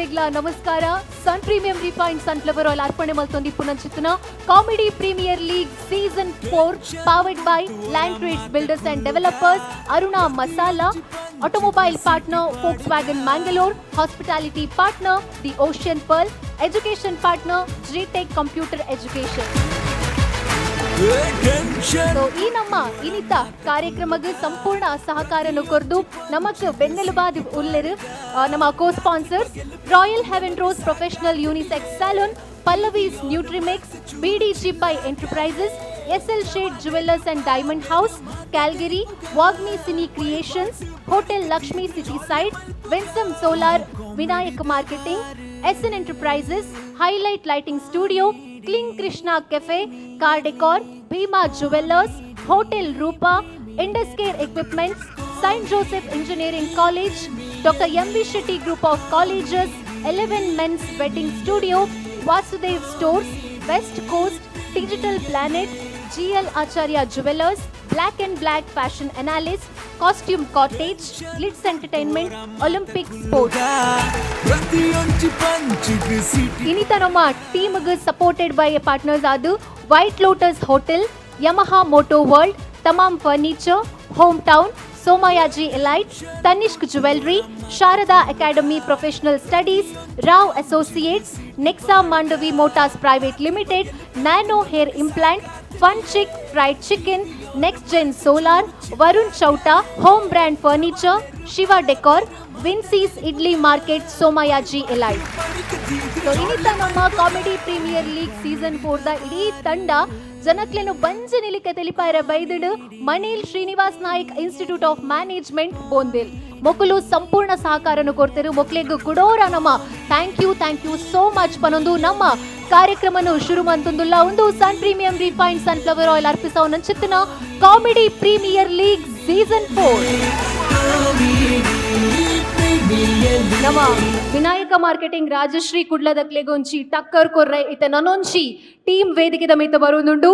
ಮಾತೆರೆಗ್ಲ ನಮಸ್ಕಾರ. Sun Premium Refined Sunflower Oil ಅರ್ಪಣೆ ಮಲ್ತೊಂದಿ ಪುನಂಚಿತ್ತುನ Comedy Premier League Season 4, powered by Land Trades Builders and Developers, Aruna Masala, automobile partner Volkswagen Mangalore, hospitality partner The Ocean Pearl, education partner G Tech Computer Education. So ಈ ನಮ್ಮ ಇನಿತ ಕಾರ್ಯಕ್ರಮಕ್ಕೆ ಸಂಪೂರ್ಣ ಸಹಕಾರನು ಕೊರ್ದು ನಮಕ್ ಬೆನ್ನೆಲುಬಾದ ಉಲ್ಲೆರು ನಮ್ಮ co sponsors Royal Heaven Rose Professional Unisex Salon, Pallavi's Nutrimix, BDG Pai Enterprises, SL Sheth Jewellers and Diamond House, Calgary, Vagmi Cine Creations, Hotel Lakshmi City Side, Winsome Solar, Vinayak Marketing, SN Enterprises, Highlight Lighting Studio, Cling Krishna Cafe, Car Decor, Bhima Jewellers, Hotel Rupa, Indus Care Equipments, Saint Joseph Engineering College, Doctor MV Shetty Group of Colleges, 11 Men's Wedding Studio, Vasudev Stores, West Coast, Digital Planet, GL Acharya Jewellers, Black and Black Fashion Analyst, Costume Cottage, Glitz Entertainment, Olympic Sports. ಇನ್ನಿತ ನಮ್ಮ ಟೀಮ್ಗೆ supported by partners ಅದು White Lotus Hotel, Yamaha Moto World, Tamam Furniture, Home Town, Somayaji Elite, Tanishq Jewellery, Sharada Academy Professional Studies, Rao Associates, Nexa Mandavi Motors Private Limited, Nano Hair Implant, Fun Chick Fried Chicken, Next Gen Solar, Varun Chowta, Home Brand Furniture, Shiva Decor, Vincy's Idli Market, Somayaji Elite. So ಇನ್ನಿತ ನಮ್ಮ Comedy Premier League Season 4 the ಇಡೀ ತಂಡ ಜನಕ್ಲೆನು ಬಂಜ ನಿಲಿಕ ತೆಲಿಪಾಯರ ಬೈದಿಡು ಮಣೇಲ್ Srinivas Naik institute of management, Bondel. ಮೊಕಲು ಸಂಪೂರ್ಣ ಸಹಕಾರನು ಕೊಡ್ತಿರು. ಮೊಕ್ಲೆಗ್ ಕುಡೋರ ನಮ್ಮ thank you, thank you so much ಪನೊಂದು ನಮ್ಮ ಕಾರ್ಯಕ್ರಮನು ಶುರು ಮಂತೊಂದುಲ್ಲ. ಒಂದು Sun Premium Refined Sunflower Oil ಅರ್ಪಿಸವನಂಚಿತ್ತಿನ Comedy Premier League Season 4. ನಮ್ಮ Vinayaka marketing Rajashree ಕುಡ್ಲದಕ್ಲೆಗೊಂಚಿ ಟಕ್ಕರ್ ಕೊರ್ರೆ ಇತ್ತೆ ನನೊಂಚಿ ಟೀಮ್ ವೇದಿಕೆದ ಮಿತ್ತ ಬರುವುದುಂಡು.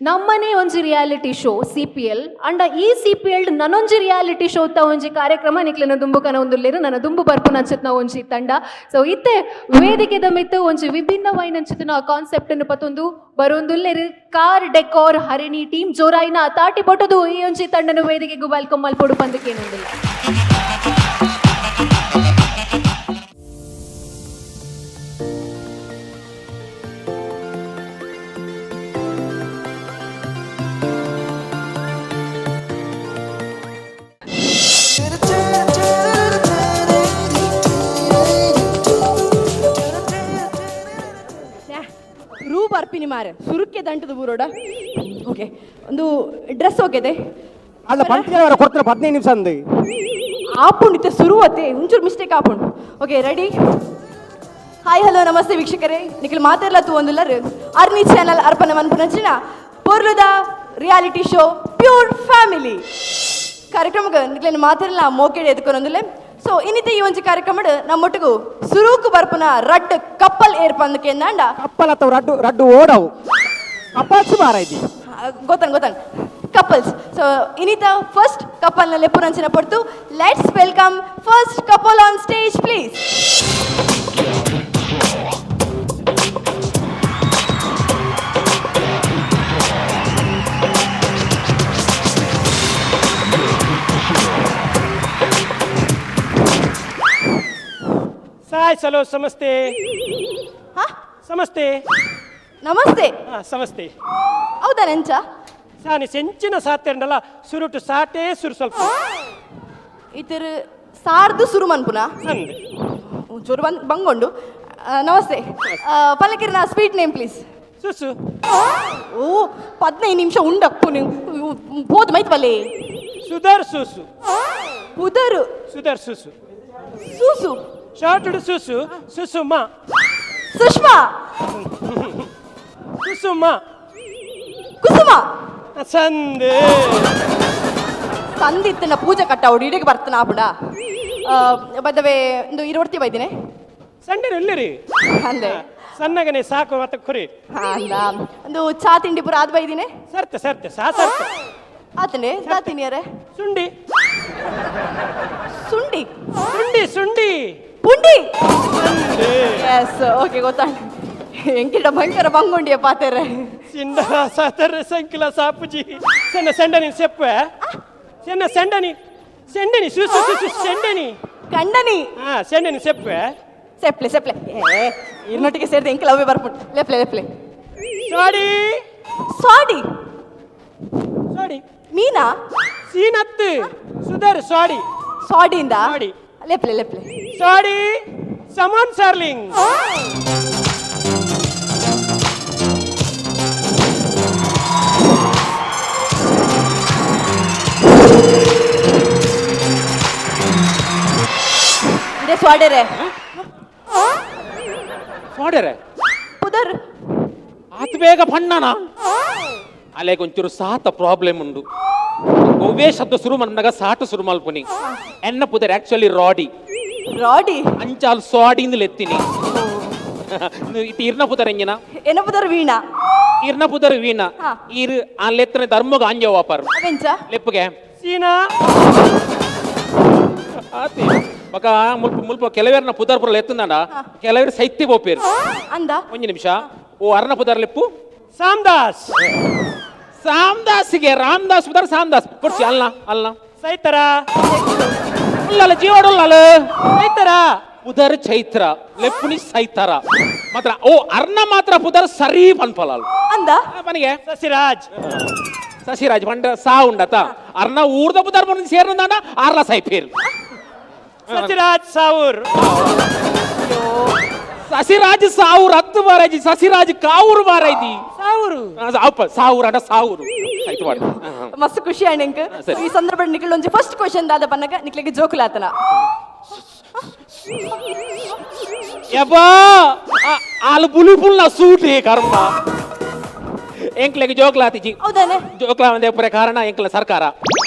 ನಮ್ಮನೆ ಒಂಜಿ reality show CPL ಅಂಡ ಈ ಸಿಪಿಎಲ್ ನನೊಂಜಿ ರಿಯಾಲಿಟಿ ಶೋ ತ ಒಂಜಿ ಕಾರ್ಯಕ್ರಮ ನಿಕ್ಲೆನ ದುಂಬು ಕನ ಒಂದುಲ್ಲೇರು ನನ್ನ ದುಂಬು ಬರ್ಪು ನಂಚತ್ನ ಒಂಜಿ ತಂಡ. ಸೊ ಇತ್ತೆ ವೇದಿಕೆದ ಮಿತ್ತ ಒಂಜಿ ವಿಭಿನ್ನವಾಯಿನಂಚಿತ್ತಿನ ಕಾನ್ಸೆಪ್ಟ್ ಅನ್ನು ಪತ್ತೊಂದು ಬರೊಂದುಲ್ಲೇರು car decor Harini team. ಜೋರಾಯಿನ ತಾಟಿ ಬೊಟದು ಈ ಒಂಜಿ ತಂಡನು ವೇದಿಕೆಗೆ welcome ಮಲ್ಪೊಡು ಪಂದಕ್ಕೇನೊಂದಿಲ್ಲ. ರೂ ಬರ್ಪಿನಿ ಮಾರೆ, ಸುರುಕ್ಕೆ ದಂಟದ ಬೂರೋಡ. ಓಕೆ, ಒಂದು ಡ್ರೆಸ್ ಓಕೆದೆ. ಅಲ್ಲ, ಪಂತಿಗೆ ಕೊಡ್ತಾರೆ 15 ನಿಮಿಷ ಅಂದು. ಆಪುಂಡು, ಇತ್ತೆ ಸುರುವತ್ತೆ ಒಂಚೂರು ಮಿಸ್ಟೇಕ್ ಆಪುಂಡು. Okay, ready. Hi, hello, namaste ವೀಕ್ಷಕರೇ. ನಿಖಿಲ್ ಮಾತೆರ್ಲ ತೂವೊಂದುಲ್ಲರ್ ಅರ್ನಿ ಚಾನಲ್ ಅರ್ಪಣೆ ಮನ್ಪುನಂಚಿನ ಪೊರ್ಲುದ reality show pure family ಕಾರ್ಯಕ್ರಮಕ್ಕೆ ನಿಕ್ಲೆನ ಮಾತೆರ್ಲ ಮೋಕೆಡೆ ಎದ್ಕೊನೊಂದುಲ್ಲೆ. ಸೊ ಇನ್ನಿತ ಈ ಒಂಜಿ ಕಾರ್ಯಕ್ರಮಡ್ ನಮ್ಮೊಟ್ಟಿಗೂ ಸುರೂಕು ಬರ್ಪುನ ರಡ್ಡ್ ಕಪ್ಪಲ್ ಏರ್ಪಂದಕ್ಕೆ ಎಂದಾಂಡ ಕಪ್ಪಲ್ ಅಥವಾ ರಡ್ಡು ರಡ್ಡು ಓಡವು ಕಪ್ಪಲ್ಸ್ ಮಾರೈತಿ. ಗೊತ್ತಂಗ್ ಗೊತ್ತಂಗ್ ಕಪಲ್ಸ್. ಸೊ ಇನ್ನಿತ first ಕಪಲ್ನ ಲೆಪ್ಪುನಂಚಿನ ಪಡ್ತು. Let's welcome first couple on stage, please. Sai hello, ಸಮಸ್ತೆ. ಹಾ? ಸಮಸ್ತೆ. ನಮಸ್ತೆ. ಹಾ, ಸಮಸ್ತೆ. ಹೌದಾ, ನೆಂಚ? ಸಾನಿ ಸೆಂಚಿನ ಸಾತೆಂಡಲ್ಲ, ಸುರುಟು ಸಾಟೇ ಸುರು ಸ್ವಲ್ಪ. ಇತರ ಸಾರ್ದು ಸುರು ಮನ್ಪುನ? ಅಂದೆ. ಚೂರು bandh ಬಂಗೊಂಡು. Namaste. ಪಲ್ಲಕಿರನ sweet name please. ಸುಸು. ಓ, 15 ನಿಮಿಷ ಉಂಡಪ್ಪು ನೀವು ಬೋದು ಮೈತ್ ಬಲ್ಲೆ. ಸುಧರ್ ಸುಸು. ಪುದರು? ಸುಧರ್ ಸುಸು. ಸೂಸು. ಶಾರ್ಟ್ ಸುಸು, ಸುಸುಮ. ಸುಷ್ಮಾ. ಸುಸುಮ. ಕುಸುಮ. ಸಂದೆ. ತಂದಿತ್ತನ ಪೂಜೆ ಕಟ್ಟಾవుಡು ಇಡೀ ಬರ್ತನ ಆಪುಡ ಬದವೆ ಇಂದು ಇರುವರ್ತಿ ಬೈದಿನಿ. ಸಂಡೆ ಎಲ್ಲಿರಿ? ಅಂದೆ. ಸಣ್ಣಗನೆ ಸಾಕು ಮತ್ತೆ ಕುರಿ. ಅಲ್ಲ, ಒಂದು ಚಾ ತಿಂಡಿ ಪೂರ ಆದ್ ಬೈದಿನಿ. ಸರ್ತೆ ಸರ್ತೆ ಸಾ ಸರ್ತೆ. ಆತನೆ ಚಾ ತಿಂಡಿಯರೆ? ಸುಂಡಿ. ಸುಂಡಿ? ಸುಂಡಿ ಸುಂಡಿ. ಪುಂಡಿ. S, okay, ಗೊತ್ತಾಂಡ್. ಎಂಕಿಡ ಭಯಂಕರ ಬಂಗುಂಡಿಯ ಪಾತೆರೆ. ಸಿಂಡ ಸಾತರ ಸಂಕಿಲ ಸಾಪುಜಿ. ಸೆನ್ನ ಸೆಂಡನಿ ಸೆಪ್ಪೆ, ಸೆನ್ನ ಸೆಂಡನಿ ಸೆಂಡನಿ ಸು ಸು ಸು ಸು ಸೆಂಡನಿ. ಕಂಡನಿ. ಹಾ, ಸೆಂಡನಿ ಸೆಪ್ಪೆ. ಸೆಪ್ಲೆ ಸೆಪ್ಲೆ. ಏ, ಇರ್ನೊಟ್ಟಿಗೆ ಸೇರಿದ ಎಂಕಲ್ ಅವೇ ಬರ್ಪುಂಡು. ಲೆಪ್ಲೆ ಲೆಪ್ಲೆ. ಸಾಡಿ. ಸಾಡಿ. ಸಾಡಿ. ಮೀನಾ? ಸೀನತ್ತು ಸುಧರ್ ಸಾಡಿ. ಸಾಡಿಯಿಂದ? ಸಾಡಿ. ಲೆಪ್ಲೆ ಲೆಪ್ಲೆ. ಸಾಡಿ ಸಮಾನ್ ಸಾರ್ಲಿಂಗ್. ಇದೆ ಸ್ವಾಡೆರೆ. ಸೋಡೆರೆ. ಪುದರ್. ಆತ ಬೇಗ ಪಣ್ಣನ ಅಲೆಗ್ ಒಂಚೂರು ಸಾತ ಪ್ರಾಬ್ಲಮ್ ಉಂಡು. ಒವ್ವೇ ಶಬ್ದ ಶುರು ಮನ್ನಾಗ ಸಾಟು ಶುರು ಮಲ್ಪುನಿ. ಎನ್ನ ಪುದರ್ ಆಕ್ಚುಲಿ ರಾಡಿ. ರಾಡಿ. ಅಂಚಾಲ್ ಸಾಡಿಂದ ಎತ್ತೀನಿ. ಇತ್ತ ಇರ್ನ ಪುದರ್ ಎಂಜಿನ? ಎನ್ನ ಪುದರ್ ವೀಣಾ. ಇರ್ನ ಪುದರ್ ವೀಣಾ. ಹಾ. ಇರ್ ಆ ಲೆತ್ತನೆ ಧರ್ಮಗ ಆಂಜೋ ವಾಪರ್. ಅವೆಂಚ? ಲೆಪ್ಪುಗೆ. ಸೀನಾ. ಆತಿ ಬಕ ಮುಲ್ಪ ಮುಲ್ಪ ಕೆಲವೇರ್ನ ಪುದರ್ ಪುರ ಎತ್ತುಂದಾಂಡ, ಕೆಲವರು ಸೈತ್ಯ ಪೋಪೇರು. ಅಂದ. ಒಂಜಿ ನಿಮಿಷ. ಓ, ಅರ್ನ ಪುದರ್ ಲೆಪ್ಪು. ಸಾಮ್ದಾಸ್. ಸಾಮದಾಸಿಗೆ ರಾಮದಾಸ್ ಪುದರ್ ಸಾಮದಾಸ್ ಕೊಡ್ಸಿ. ಅಲ್ಲ ಅಲ್ಲ. ಸೈತರ. ಉಲ್ಲಲ್ಲ, ಜೀವಡುಲ್ಲಲ್ಲ. ಸೈತರ. ಪುದರ್ ಚೈತ್ರ, ಲೆಪ್ಪುನಿ ಸೈತರ ಮಾತ್ರ. ಓ, ಅರ್ನ ಮಾತ್ರ ಪುದರ್ ಸರಿ ಪನ್ಪಲಾಲ್. ಅಂದ. ಮನೆಗೆ. ಸಸಿರಾಜ್. ಸಸಿರಾಜ್ ಪಂಡ ಸಾ ಉಂಡತ. ಅರ್ನ ಊರ್ದ ಪುದರ್ ಪಂಡ ಸೇರ್ನದಾಂಡ ಆರ್ಲ ಸೈಪೇರ್. ಸಸಿರಾಜ್ ಸಾವೂರ್. ಸಸಿರಾಜ್ ಸಾವೂರ್ ಹತ್ತು ಬಾರಾಜಿ, ಸಸಿರಾಜ್ ಕಾವೂರು ಬಾರೈತಿ. ಸಾವೂರು. ಅಪ್ಪ ಸಾವೂರ್ ಅಂಡ ಸಾವೂರು ಆಯ್ತು ಮಾಡಿ. ಮಸ್ತ್ ಖುಷಿ ಆಂಡ್ ಎಂಕ್. ಸರಿ. ಈ ಸಂದರ್ಭ ನಿಖಿಲ್ ಒಂಜಿ ಫಸ್ಟ್ ಕ್ವಶನ್ ದಾದ ಪನ್ನಗ ನಿಕ್ಲೆಗೆ ಜೋಕುಲಾತನ. ಯಬ್ಬಾ, ಆಲ್ ಬುಲಿ ಪುಲ್ಲ ಸೂಟ್ ಹೇ ಕರ್ಮ. ಎಂಕ್ಲೆಗೆ ಜೋಕ್ಲಾತಿಜಿ. ಹೌದಾನೆ? ಜೋಕ್ಲಾ ಒಂದೇ ಪುರ ಕಾರಣ ಎಂಕ್ಲ ಸರ್ಕಾರ.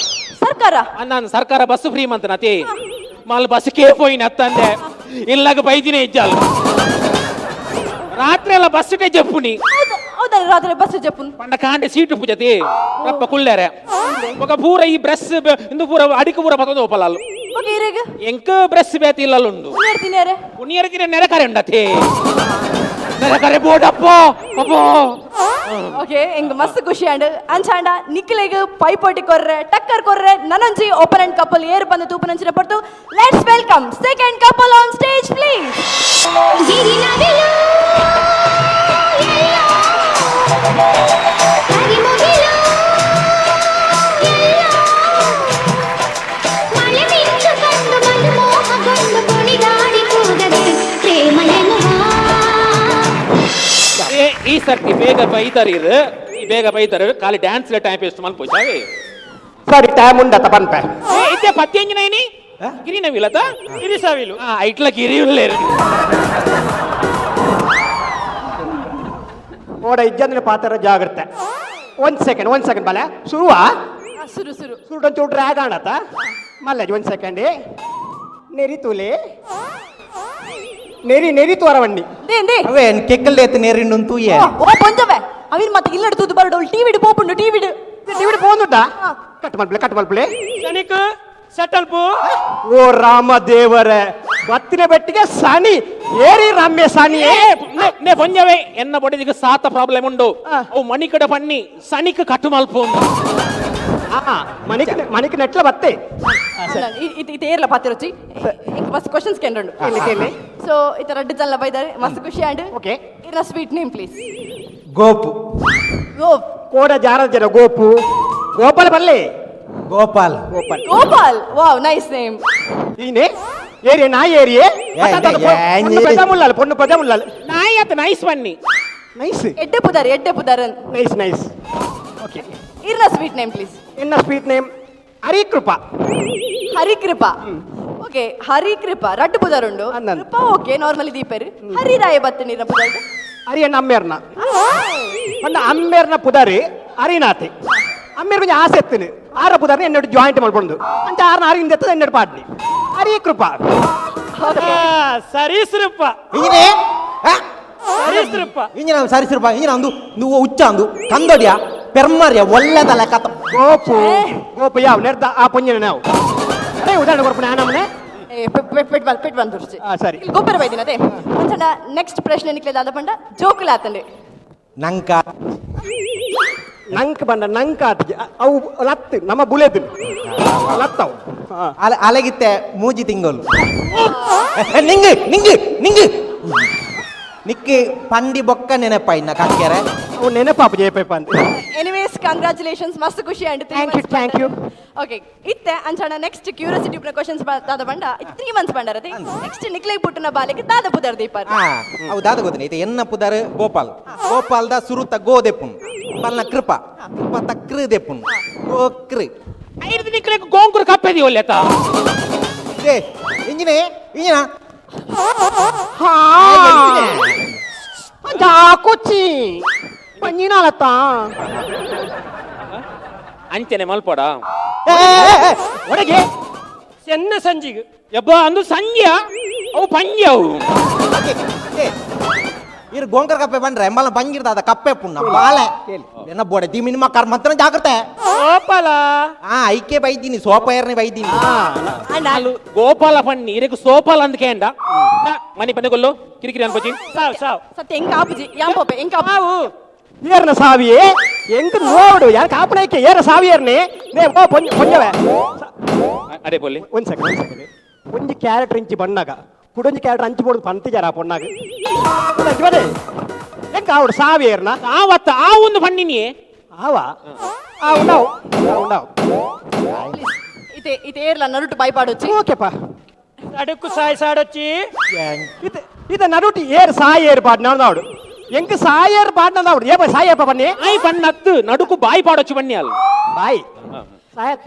ಸರ್ಕಾರ? ಅನ್ನಾನ್ ಸರ್ಕಾರ ಬಸ್ ಫ್ರೀ ಮಂತನತಿ ಮಾಲ್ ಬಸ್ ಕೇ ಪೋಯಿನ ಅತ್ತಂದೆ ಇಲ್ಲಾಗ ಬೈದಿನೇ ಇಜ್ಜಾಲ್. ರಾತ್ರಿ ಎಲ್ಲ ಬಸ್ ಟೆ ಜಪ್ಪುನಿ. ಹೌದಾನೆ, ರಾತ್ರಿ ಬಸ್ ಜಪ್ಪುನ್? ಪಂಡ ಕಾಂಡೆ ಸೀಟು ಪೂಜತಿ ರಪ್ಪ ಕುಲ್ಲೇರೆ. ఒక ಪೂರ ಈ ಬ್ರಸ್ ಇಂದು ಪೂರ ಅಡಿಕೆ ಪೂರ ಪತ್ತೊಂದು ಒಪ್ಪಲಾಲು. ಓಕೆ, ಇರೇಗ? ಎಂಕ ಬ್ರಸ್ ಬೇತಿ ಇಲ್ಲಲುಂಡು. ಉನ್ನೇರ್ ತಿನ್ಯಾರೆ? ಉನಿಯರ ತಿನ್ನ ನೆರೆಕರೆ ಉಂಡತಿ. ನೆರೆಕರೆ ಬೋಡಪ್ಪ ಅಪ್ಪೋ. ಓಕೆ, ಎಂಗ್ ಮಸ್ತ್ ಖುಷಿ ಆಂಡ್. ಅಂಚಾಂಡ ನಿಕ್ಲೆಗ್ ಪೈಪೋಟಿ ಕೊರ್ರೆ, ಟಕ್ಕರ್ ಕೊರ್ರೆ ನನಂಜಿ ಓಪನೆಂಟ್ ಕಪಲ್ ಏರ್ ಬಂದು ತೂಪನಂಚಿನ ಪಡ್ತು. Let's welcome second couple on stage, please. ಗಿರಿನವಿಲು ಎಲ್ಲೋ, ಕರಿಮುಗಿಲು ಎಲ್ಲೋ, ಮಳೆ ಮಿಂಚು ಕಂಡು ಮನಮೋಹಗೊಂಡು ಕುಣಿದಾಡಿ ಕೂಗದೆ ಪ್ರೇಮ ಎನ್ನುವ. ಏ, ಈ ಸರ್ತಿ ಬೇಗ ಬೈತಾರ ಇರು. ಈ ಬೇಗ ಬೈತಾರ, ಖಾಲಿ dance time waste ಮಲ್ಪೋಚಾವೆ. ಸರಿ, ಟೈಮ್ ಉಂಡತ ಪನ್ಪೆ. ಇತ್ತೆ ಪತ್ತಿ ಎಂಜಿನ ಗಿರಿ ನವಿಲತ. ಗಿರಿಸಾವಿಲು. ಇಟ್ಲ ಗಿರಿ ಉಲ್ಲೇರು. ಓಡ ಇಜ್ಜಂದ್ರೆ ಪಾತ್ರ ಜಾಗ್ರತೆ. ಒಂದ್ ಸೆಕೆಂಡ್, ಒಂದ್ ಸೆಕೆಂಡ್ ಬಲೆ. ಶುರುವಾ? ಸುರು ಸುರು. ಸುರು ಒಂಚೂರು ಡ್ರ್ಯಾಗ್ ಆಣತ ಮಲ್ಲೇಜ್. ಒಂದ್ ಸೆಕೆಂಡ್. ನೆರಿ ತೂಲೆ, ನೆರಿ ನೆರಿ ತೋರವಣ್ಣಿ. They they. ಅವೇ ಕೆಕ್ಕಲ್ ನೇರಿಂಡು ತೂಯೆ. ಓ ಪೊಂಜವೆ, ಅವಿನ್ ಮತ್ತೆ ಇಲ್ಲಡ್ ತೂದು ಬರಡು. ಟಿವಿಡ್ ಪೋಪುಂಡು, ಟಿವಿಡ್. ಟಿವಿಡ್ ಪೋಂದುಂಡ. ಕಟ್ ಮಲ್ಪಲೆ, ಕಟ್ ಮಲ್ಪಲೆ. ಸನಿಕ್ ಸೆಟಲ್ಪು. ಓ ರಾಮ ದೇವರೇ, ಬತ್ತಿನ ಬೆಟ್ಟಿಗೆ ಸನಿ ಏರಿ ರಮ್ಯ ಸನಿ. నే పొంజవే, ఎన్న బొడిదికి సాత ప్రాబ్లం ఉండు. ಆ. ఓ మణికడ పన్ని సనిక్ కట్టు మల్పు. ಮಣಿಕ್ ಮಣಿಕ್ ನೆಟ್ಲ ಬತ್ತೆ. ಇತ್ತೆ ಏರ್ಲ ಪಾತಿರೊಚ್ಚಿ. ಇಂಕ್ ಮಸ್ತ್ ಕ್ವಶನ್ಸ್ ಕೇಂದ್ರಂಡು. ಕೇಳಿ ಕೇಳಿ. ಸೊ ಇತ್ತ ರಡ್ಡು ಜನ ಬೈದಾರೆ, ಮಸ್ತ್ ಖುಷಿ ಆಂಡ್. ಓಕೆ. ಇರ್ನ sweet name please. Gopu. Gop. ಕೋಡ ಜಾರ ಜನ ಗೋಪು ಗೋಪಾಲ ಬಲ್ಲೆ. Gopal. Gopal. Gopal, wow, nice name. ಈನೆ ಏರಿಯಾ ನಾ ಏರಿಯೇ. ಏ, ಏ, ಪೊಣ್ಣು ಪೆದ್ದ ಮುಲ್ಲಾಲ್, ಪೊಣ್ಣು ಪೆದ್ದ ಮುಲ್ಲಾಲ್. ನಾಯಿ ಅತ್ತ ನೈಸ್ ಪನ್ನಿ. ನೈಸ್. ಎಡ್ಡೆ ಪುದಾರ್, ಎಡ್ಡೆ ಪುದಾರನ್. Nice nice, okay. ಇರ್ನ sweet name please. ಎನ್ನ sweet name Harikrupa. Harikrupa, okay. Harikrupa ರಡ್ಡು ಪುದಾರ್ ಉಂಡು. ಅಂದಂದು. ಕೃಪಾ ಓಕೆ, ನಾರ್ಮಲಿ ದೀಪೇರು. ಹರಿರಾಯ ಬತ್ತ ನೀರ್ನ ಪುದಾರ್? ಹರಿಯಣ್ಣ ಅಮ್ಮೇರ್ನ ಒಂದು ಅಮ್ಮೇರ್ನ ಪುದಾರಿ ಹರಿನಾಥಿ. ಅಮ್ಮೇರ್ ಕೊಂಚ ಆಸೆ ಎತ್ತಿನ ಆರ ಪುದಾರ್ನ ಎನ್ನೋಡು ಜಾಯಿಂಟ್ ಮಾಡ್ಕೊಂಡು ಅಂಚ ಆರ್ನ ಹರಿಯಿಂದ ಎತ್ತದ ಎನ್ನೋಡು ಪಾಡ್ನಿ ಹರಿಕೃಪಾ. ಸರೀಸೃಪ. ಇಂಜಿನೆ. ಸರೀಸೃಪ. ಇಂಜಿನ ಸರಿಸಿರಪ್ಪ ಇಂಜಿನ ಅಂದು నువ్వు ಉಚ್ಚ ಅಂದು ಕಂದೊಡಿಯ ಪೆರ್ಮರಿಯ ಒಳ್ಳೆದಲ್ಲ ಕಥ. ಗೋಪು ಗೋಪು ಯಾವ ನೆರ್ದ ಆ ಪೊಂಜಿನ ನಾವು ಅದೇ ಉದಾಹರಣೆ ಕೊರ್ಪುನ ಆನಮನೆ. ಪೆಟ್ ಬಂದ್ ಪೆಟ್ ಬಂದು. ಆ, ಸರಿ. ಗೊಬ್ಬರ ಬೈದಿನ ಅದೇ ಅಂಚಂಡ ನೆಕ್ಸ್ಟ್ ಪ್ರಶ್ನೆ ನಿಕ್ಲೆ ದಾದ ಪಂಡ ಜೋಕುಲಾತಂಡೆ. ನಂಕ. ನಂಕ್ ಬಂಡ ನಂಕ್ ಆತಿಗೆ ಅವು ಲತ್ ನಮ್ಮ ಬುಲೆದು ಲತ್ತವು. ಅಲೆ ಅಲೆಗಿತ್ತೆ ಮೂಜಿ ತಿಂಗಳು ನಿಂಗ್ ನಿಂಗ್ ನಿಂಗ್ ನಿಕ್ಕಿ ಪಂಡಿ ಬೊಕ್ಕ ನೆನಪಾಯಿನ ಕಕ್ಕೆರೆ. ಅವು ನೆನಪಾಪ ಜಯಪೇಪ ಅಂತ. ಎನಿವೇಸ್, ಕಂಗ್ರಾಚುಲೇಷನ್ಸ್, ಮಸ್ತ್ ಖುಷಿ and. Thank you, thank you. Okay, ಇತ್ತೆ ಅಂಚಣ next curiosity questions ದಾದ ಬಂಡ 3 ಮಂತ್ಸ್ ಬಂಡರತೆ. ನೆಕ್ಸ್ಟ್ ನಿಕ್ಲೆ ಪುಟ್ಟನ ಬಾಲೆಗೆ ದಾದ ಪುದರ್ ದೀಪ? ಆ, ಅವು ದಾದ ಗೊತ್ತನೆ ಇತ್ತೆ ಎನ್ನ ಪುದರ್ ಗೋಪಾಲ್. ಗೋಪಾಲ್ದ ಸುರುತ ಗೋ ದೆಪ್ಪುನ್ ಪಲ್ನ ಕೃಪಾ ಕೃಪಾ ತಕ್ರು ದೆಪ್ಪುನ್ ಗೋ ಕೃ. ಐದು ನಿಕ್ಲೆ ಗೋಂಕುರು ಕಪ್ಪೆದಿ ಒಲ್ಲೆತ. ಏ ಇಂಜಿನೆ ಇಂಜಿನ. ಹಾ, ಕೊಚ್ಚಿ ಪಂಜಿನಾಲತ್ತ. ಅಂಚನೆ ಮಲ್ಪಡ. ಒಳಗೆ. ಚೆನ್ನ ಸಂಜಿಗ್. ಯಬ್ಬ, ಅಂದು ಸಂಜೆ ಅವು ಪಂಜೆ ಅವು. ಇರು ಗೋಂಕರ್ ಕಪ್ಪೆ ಬಂದ್ರೆ ಎಂಬಲ ಬಂಗಿರ್ದ ಕಪ್ಪೆ ಪುಣ್ಣ ಬಾಳೆ ಎನ್ನ ಬೋಡೆ the ಮಿನಿಮ ಕರ್ ಮಂತ್ರ ಜಾಗ್ರತೆ. ಗೋಪಾಲ. ಆ ಐಕೆ ಬೈದೀನಿ ಸೋಪಯರ್ನೆ ಬೈದೀನಿ. ಅಲ್ಲು ಗೋಪಾಲ ಪಣ್ಣಿ ಇರೆಗ್ ಸೋಪಾಲ ಅಂದ್ ಕೇಂಡ ಮನಿ ಪನ್ನೆ ಕೊಲ್ಲು ಕಿರಿಕಿರಿ ಅನ್ಪಚಿ. ಸಾವ್ ಸಾವ್. ಸತ್ಯ ಎಂಕ ಆಪುಜಿ ಯಾಂ ಪೋಪೆ ಎಂಕ ಆಪುಜಿ. ಸಾವು. ಏರ್ನ ಸಾವಿಯೇ ಎಂಕ್ ನೋಡು ಯಾರು ಕಾಪಣಕ್ಕೆ ಏರ ಸಾವಿಯರ್ನೆ ನೇ ಓ ಪೊಂಜ ಪೊಂಜವೆ. ಅಡೆ ಪೊಲ್ಲಿ. ಒಂದ್ ಸೆಕೆಂಡ್, ಒಂದ್ ಸೆಕೆಂಡ್. ಒಂಜಿ ಕ್ಯಾರೆಕ್ಟರ್ ಇಂಚಿ ಬಣ್ಣಗ ಕುಡೊಂಜಿ ಕ್ಯಾರೆಕ್ಟರ್ ಅಂಚಿ ಬೋಡು ಪಂತಿಜಾರ ಪೊಣ್ಣಾಗ ಬಡೆ ಎಂಕ ಆವಡು ಸಾವಿಯರ್ನ. ಆವತ್ತ ಆ ಒಂದು ಪಣ್ಣಿನಿ. ಆವ ಆ ಉಂಡಾವು ಉಂಡಾವು. ಇತೆ ಇತೆ ಏರ್ಲ ನಡುಟು ಬಾಯ್ಪಾಡೊಚ್ಚಿ. ಓಕೆಪಾ. ನಡುಕು ಸಾಯ್ ಸಾಡೊಚ್ಚಿ. ಇದು ಇದು ನಡುಟಿ ಏರ್ ಸಾಯೇರ್ ಪಾಡ್ನ ಆವಡು ಎಂಕ್ ಸಾಯೇರ್ ಪಾಡ್ನ ಆವಡು ಏಪ ಸಾಯೇಪ ಬನ್ನಿ. ಆಯ್ ಪಣ್ಣತ್ತು ನಡುಕು ಬಾಯಿ ಪಾಡೊಚ್ಚಿ ಬಣ್ಣಿ ಅಲ್ಲ. Boy ಸಾಯತ್.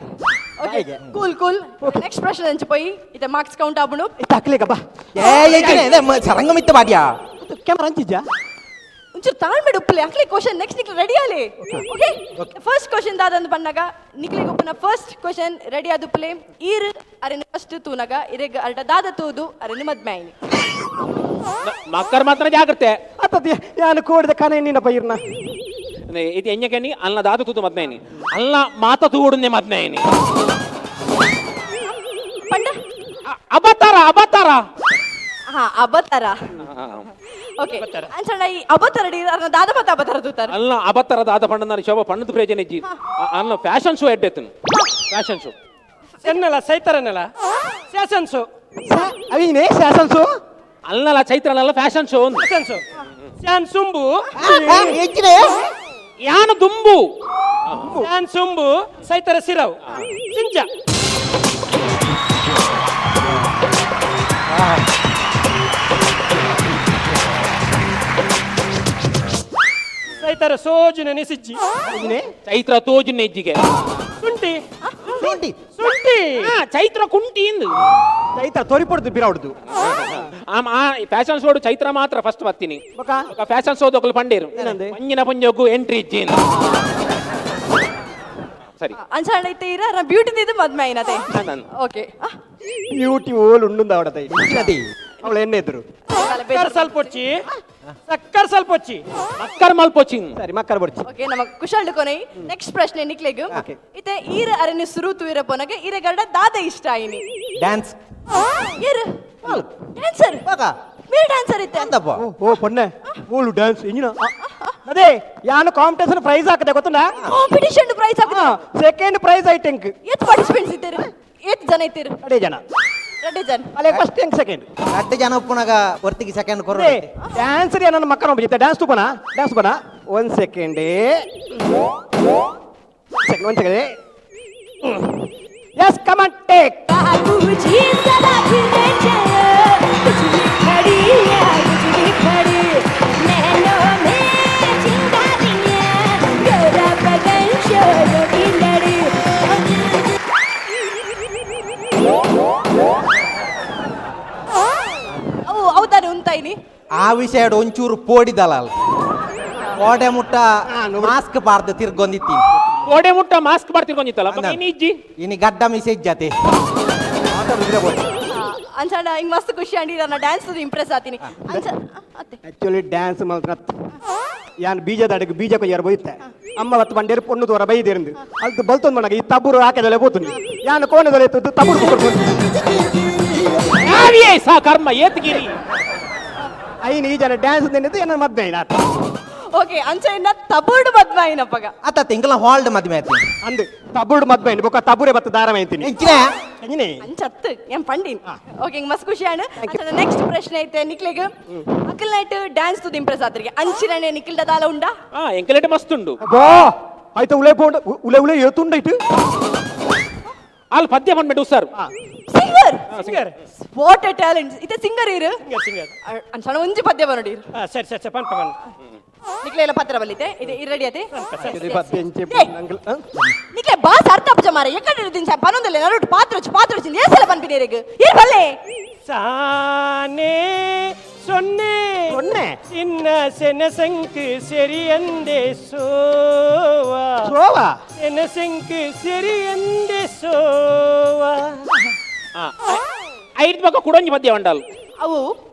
Okay, cool cool. Next ಪ್ರಶ್ನೆ ಅಂಚಿ ಪೋಯಿ. ಇತೆ ಮಾರ್ಕ್ಸ್ ಕೌಂಟ್ ಆಪುಂಡು. ತಕ್ಲಿಗಪ್ಪ. ಏ ಎಂಚಿನೆ ಸರಂಗ ಮಿತ್ತ ಬಾಡ್ಯಾ. ಕ್ಯಾಮರಾ ಅಂಚಿಜ್ಜಾ? ಒಂಚೂರು ತಾಳ್ಮೆಡ್ ಉಪ್ಪುಲೆ. ಅಕ್ಲೆ ಕ್ವಶನ್ ನೆಕ್ಸ್ಟ್ ನಿಕ್ಲೆ ರೆಡಿ ಆಲೆ. Okay, first question ದಾದಂದು ಪನ್ನಗ ನಿಕ್ಲೆಗ್ ಉಪ್ಪುನ first question ready ಆದುಪ್ಪುಲೆ. ಈರ್ ಅರೆನ ಫಸ್ಟ್ ತೂನಗ ಇರೆಗ್ ಅಲ್ಟ ದಾದ ತೂದು ಅರೆನ ಮದ್ಮೆ ಆಯ್ನಿ? ಮಕ್ಕರ್ ಮಾತ್ರ ಜಾಗ್ರತೆ. ಅತ್ತದ ಯಾನು ಕೋಡಿದ ಕನೆ ನಿನ್ನ ಇರ್ನ. ಇದು ಎಂಜಕನಿ ಅಲ್ಲ ದಾದು ತೂತು ಮದ್ಮೇನಿ ಅಲ್ಲ ಮಾತ ತೂಡುನ್ನೆ ಮದ್ಮೇನಿ. ಪಂಡ? ಅಬತಾರ ಅಬತಾರ. ಹಾ, ಅಬತಾರ. ಓಕೆ, ಅಂಚಣ್ಣ ಈ ಅಬತಾರ ಅರ್ನ ದಾದ ಮತ್ತ ಅಬತಾರ ತೂತಾರ? ಅಲ್ಲ ಅಬತಾರ ದಾದ ಪಂಡನಾರಿ ಶೋಭ ಪಣ್ಣದ ಪ್ರಯೋಜನ ಇಜ್ಜಿ. ಅಲ್ಲ ಫ್ಯಾಷನ್ ಶೋ ಎಡ್ಡೆತ್ತನು ಫ್ಯಾಷನ್ ಶೋ. ಚೆನ್ನಲ ಸೈತರನೆಲ ಸ್ಯಾಸನ್ಸು. ಅವಿನೇ ಶಾಸನ್ಸು. ಅಲ್ಲಲ್ಲ ಚೈತ್ರನಲ್ಲ ಫ್ಯಾಷನ್ ಶೋ ಒಂದು. ಸ್ಯಾಸನ್ಸು ಸ್ಯಾನ್ ಸುಂಬು. ಎಂಚಿನೆ? ಯಾನ ದುಂಬು. ಸ್ಯಾನ್ ಸುಂಬು ಸೈತರ ಸಿರವ್ ಸಿಂಚ. ಸೈತರ ಸೋಜಿನ ನಿಸಿಜ್ಜಿ. ಅವಿನೇ. ಚೈತ್ರ ತೋಜಿನ ಇಜ್ಜಿಗೆ. ಶುಂಠಿ. ಶುಂಠಿ. ಶುಂಠಿ. ಆ, ಚೈತ್ರ ಕುಂಟಿ ಇಂದು. ಚೈತ್ರ ತೊರಿಪೊಡ್ದು ಬಿರೌಡ್ದು. ಆ ಫ್ಯಾಷನ್ ಶೋ ಚೈತ್ರ ಮಾತ್ರ ಫಸ್ಟ್ ಬರ್ತೀನಿ. ಬೊಕ? ಫ್ಯಾಷನ್ ಶೋ ದೊಕ್ಕಲು ಪಂಡೇರು. ಏನಂದೆ? ಪಂಜಿನ ಪಂಜೋಗು ಎಂಟ್ರಿ ಇಜ್ಜಿ. ಸರಿ. ಅಂಚಣ್ಣ ಇತ್ತೆ ಇರ ಅರ್ನ ಬ್ಯೂಟಿ ದಿದ್ದು ಮದ್ಮೆ ಆಯ್ನತೆ? ನಾನು. ಓಕೆ. ಬ್ಯೂಟಿ ಓಲ್ ಉಂಡುಂದ ಅವಡತೈ. ಎಂಚಿನದಿ? ಅವಳು ಎಣ್ಣೆ ಇದ್ರು. ಸಕ್ಕರ್ ಸ್ವಲ್ಪ ಹೊಚ್ಚಿ, ಸಕ್ಕರ್ ಸ್ವಲ್ಪ ಹೊಚ್ಚಿ. ಮಕ್ಕರ್ ಮಲ್ಪೊಚಿನ್. ಸರಿ, ಮಕ್ಕಳ ಬಡ್ಚಿ. ಓಕೆ, ನಮ್ಮ ಕುಶಾಲ್ ಕೊನೆ ನೆಕ್ಸ್ಟ್ ಪ್ರಶ್ನೆ ನಿಕ್ಲೆಗ್. ಇತ್ತೆ ಈರ ಅರೆನಿ ಸುರು ತೂಯಿರ ಪೋನಗ ಈರೆ ಗರಡ ದಾದ ಇಷ್ಟ ಆಯ್ನಿ? ಡ್ಯಾನ್ಸ್. ಏರು ಡ್ಯಾನ್ಸರ್? ಬಾಕ. ಮೇರೆ ಡ್ಯಾನ್ಸರ್ ಇತ್ತೆ? ಅಂದಪ್ಪ. ಓ ಪೊನ್ನೆ ಓಲು ಡ್ಯಾನ್ಸ್ ಇಂಜಿನ ಅದೇ ಯಾನು ಕಾಂಪಿಟೇಷನ್ ಪ್ರೈಸ್ ಹಾಕದೆ ಗೊತ್ತುಂಡಾ? ಕಾಂಪಿಟಿಷನ್ ಪ್ರೈಸ್ ಹಾಕುದು? ಸೆಕೆಂಡ್ ಪ್ರೈಸ್ ಐಟೆಂಕ್. ಏತ್ ಪಾರ್ಟಿಸಿಪೆಂಟ್ಸ್ ಇದ್ದೀರಿ? ಏತ್ ಜನ ಇದ್ದೀರಿ? ಅಡೇ ಜನ. ರಡ್ಡೆ ಜನ. ಅಲ್ಲೇ ಫಸ್ಟ್ ಎಂಕ್ ಸೆಕೆಂಡ್. ಅಡ್ಡ ಜನ ಉಪ್ಪುನಾಗ ಒರ್ತಿಗೆ ಸೆಕೆಂಡ್ ಕೊರ. ಡ್ಯಾನ್ಸ್ ನನ್ನ ಮಕ್ಕಳ ಒಬ್ಬ ಡ್ಯಾನ್ಸ್ ತೂಪನ ಡ್ಯಾನ್ಸ್ ಬನ. ಒಂದ್ ಸೆಕೆಂಡ್ ಸೆಕೆಂಡ್ ಒಂದ್ second. Yes, come on, take. बाबूजी सदा फिरे चलो, कुछ भी खड़ी है कुछ भी खड़ी, नैनों में चिंगारियां, गोरा बदन शोरों की लड़ी। ಅವು ಅವತಾರ ಉಂತಾಯಿನಿ. ಆ ವಿಷಯ ಒಂಚೂರು ಪೋಡಿದಲ್ಲ ಕೋಡೆ ಮುಟ್ಟ ಮಾಸ್ಕ್ ಪಾರ್ದ ತಿರ್ಗೊಂದಿತ್ತೀನಿ. ಕೋಡೆ ಮುಟ್ಟ ಮಾಸ್ಕ್ ಮಾಡ್ತಿರ್ಕೊಂಡಿತ್ತಲ್ಲ ಇನ್ನು ಇಜ್ಜಿ. ಇನಿ ಗಡ್ಡ ಮಿಸೇಜ್ ಜಾತೆ. ಅಂಚಣ್ಣ ಹಿಂಗ್ ಮಸ್ತ್ ಖುಷಿ ಅಂಡಿ ನನ್ನ ಡ್ಯಾನ್ಸ್ ಇಂಪ್ರೆಸ್ ಆತೀನಿ ಅಂಚ ಅತ್ತೆ. ಆಕ್ಚುಲಿ ಡ್ಯಾನ್ಸ್ ಮಾತ್ರ ಯಾನ್ ಬೀಜದ ಅಡಿಗೆ ಬೀಜ ಕೊಯ್ಯಾರ ಬೋಯ್ತೆ ಅಮ್ಮ ಬತ್ತು ಬಂಡೇರು ಪೊಣ್ಣು ತೋರ ಬೈದಿರಂದು ಅದು ಬಲ್ತೊಂದು ಮನಗ ಈ ತಬುರು ಹಾಕದಲೆ ಬೋತು ಯಾನ್ ಕೋಣದಲೆ ತಬುರು. ಯಾವಿಯೇ ಸಾ ಕರ್ಮ ಏತ್ಗಿರಿ ಐನ್ ಈ ಜನ ಡ್ಯಾನ್ಸ್ ನಿಂದಿದ್ದು ಏನ ಮದ್ವೆ ಐನ ಓಕೆ ಅಂಚ ಇನ್ನ ತಬುರ್ಡು ಮದ್ವೆ ಆಯ್ನಪ್ಪಗ ಅತ್ತ ತಿಂಗಳ ಹಾಲ್ಡ್ ಮದ್ವೆ ಆಯ್ತು ಅಂದ್ ತಬುರ್ಡು ಮದ್ವೆ ಐನ್ ಬೊಕ್ಕ ತಬುರೆ ಬತ್ತ ದಾರ ಐತೀನಿ ಎಂಚಿನ ಎಂಜಿನಿ ಅಂಚತ್ತು ಏನ್ ಪಂಡಿನ್ ಓಕೆ ಇಂಗ್ ಮಸ್ತ್ ಖುಷಿ ಆಂಡ್ ನೆಕ್ಸ್ಟ್ ಪ್ರಶ್ನೆ ಐತೆ ನಿಕ್ಲೆಗ್ ಅಕಲ್ ನೈಟ್ ಡ್ಯಾನ್ಸ್ ತುದು ಇಂಪ್ರೆಸ್ ಆತ್ರಿಗೆ ಅಂಚಿರನೆ ನಿಖಿಲ್ದ ದಾಲ ಉಂಡಾ ಆ ಎಂಕಲೇಟ್ ಮಸ್ತ್ ಉಂಡು ಬಾ ಆಯ್ತಾ ಉಲೆ ಪೋಂಡ ಉಲೆ ಉಲೆ ಏತುಂಡೈಟ್ ಅಲ್ಲಿ ಪದ್ಯ ಬಂದ್ಬಿಟ್ಟು sir singer singer what a talent ಇತ್ತೆ ಸಿಂಗರ್ ಇರು ಸಿಂಗರ್ ಸಿಂಗರ್ ಅಂಚನ ಒಂಜಿ ಪದ್ಯ ಬರೋಡಿ ಸರಿ ಸರಿ ಸರಿ ಪನ್ಪ ಪನ್ ನಿಕ್ಲೆ ಎಲ್ಲ ಪತ್ರ ಬಲ್ಲಿತೆ ಇದು ಈ ರೆಡಿ ಆತೆ ಏ. ನಿಕ್ಲೆ ಬಾಸ್ ಅರ್ಥ ಅಪ್ಪ ಮಾರ ಎಕ್ಕಡೆ ದಿನ ಪನೊಂದಲ್ಲ ನಡುಟ್ ಪಾತ್ರ ವಚ್ಚು ಪಾತ್ರ ವಚ್ಚು ಏಸಲ ಪನ್ಪಿನಿ ಇರೆಗ್ ಏರ್ ಬಲ್ಲೆ ಸಾನೆ ಸೊನ್ನೆ ಸೊನ್ನೆ? ಇನ್ನ ಸೆನಸಂಕ್ ಸೆರಿಯಂದೆ ಸೋವಾ ಸೋವಾ ಸೆನಸಂಕ್ ಸೆರಿಯಂದೆ ಸೋವಾ ಐದು ಪಕ್ಕ ಕುಡೊಂಜಿ ಪದ್ಯ ಉಂಡಲ್ ಅವು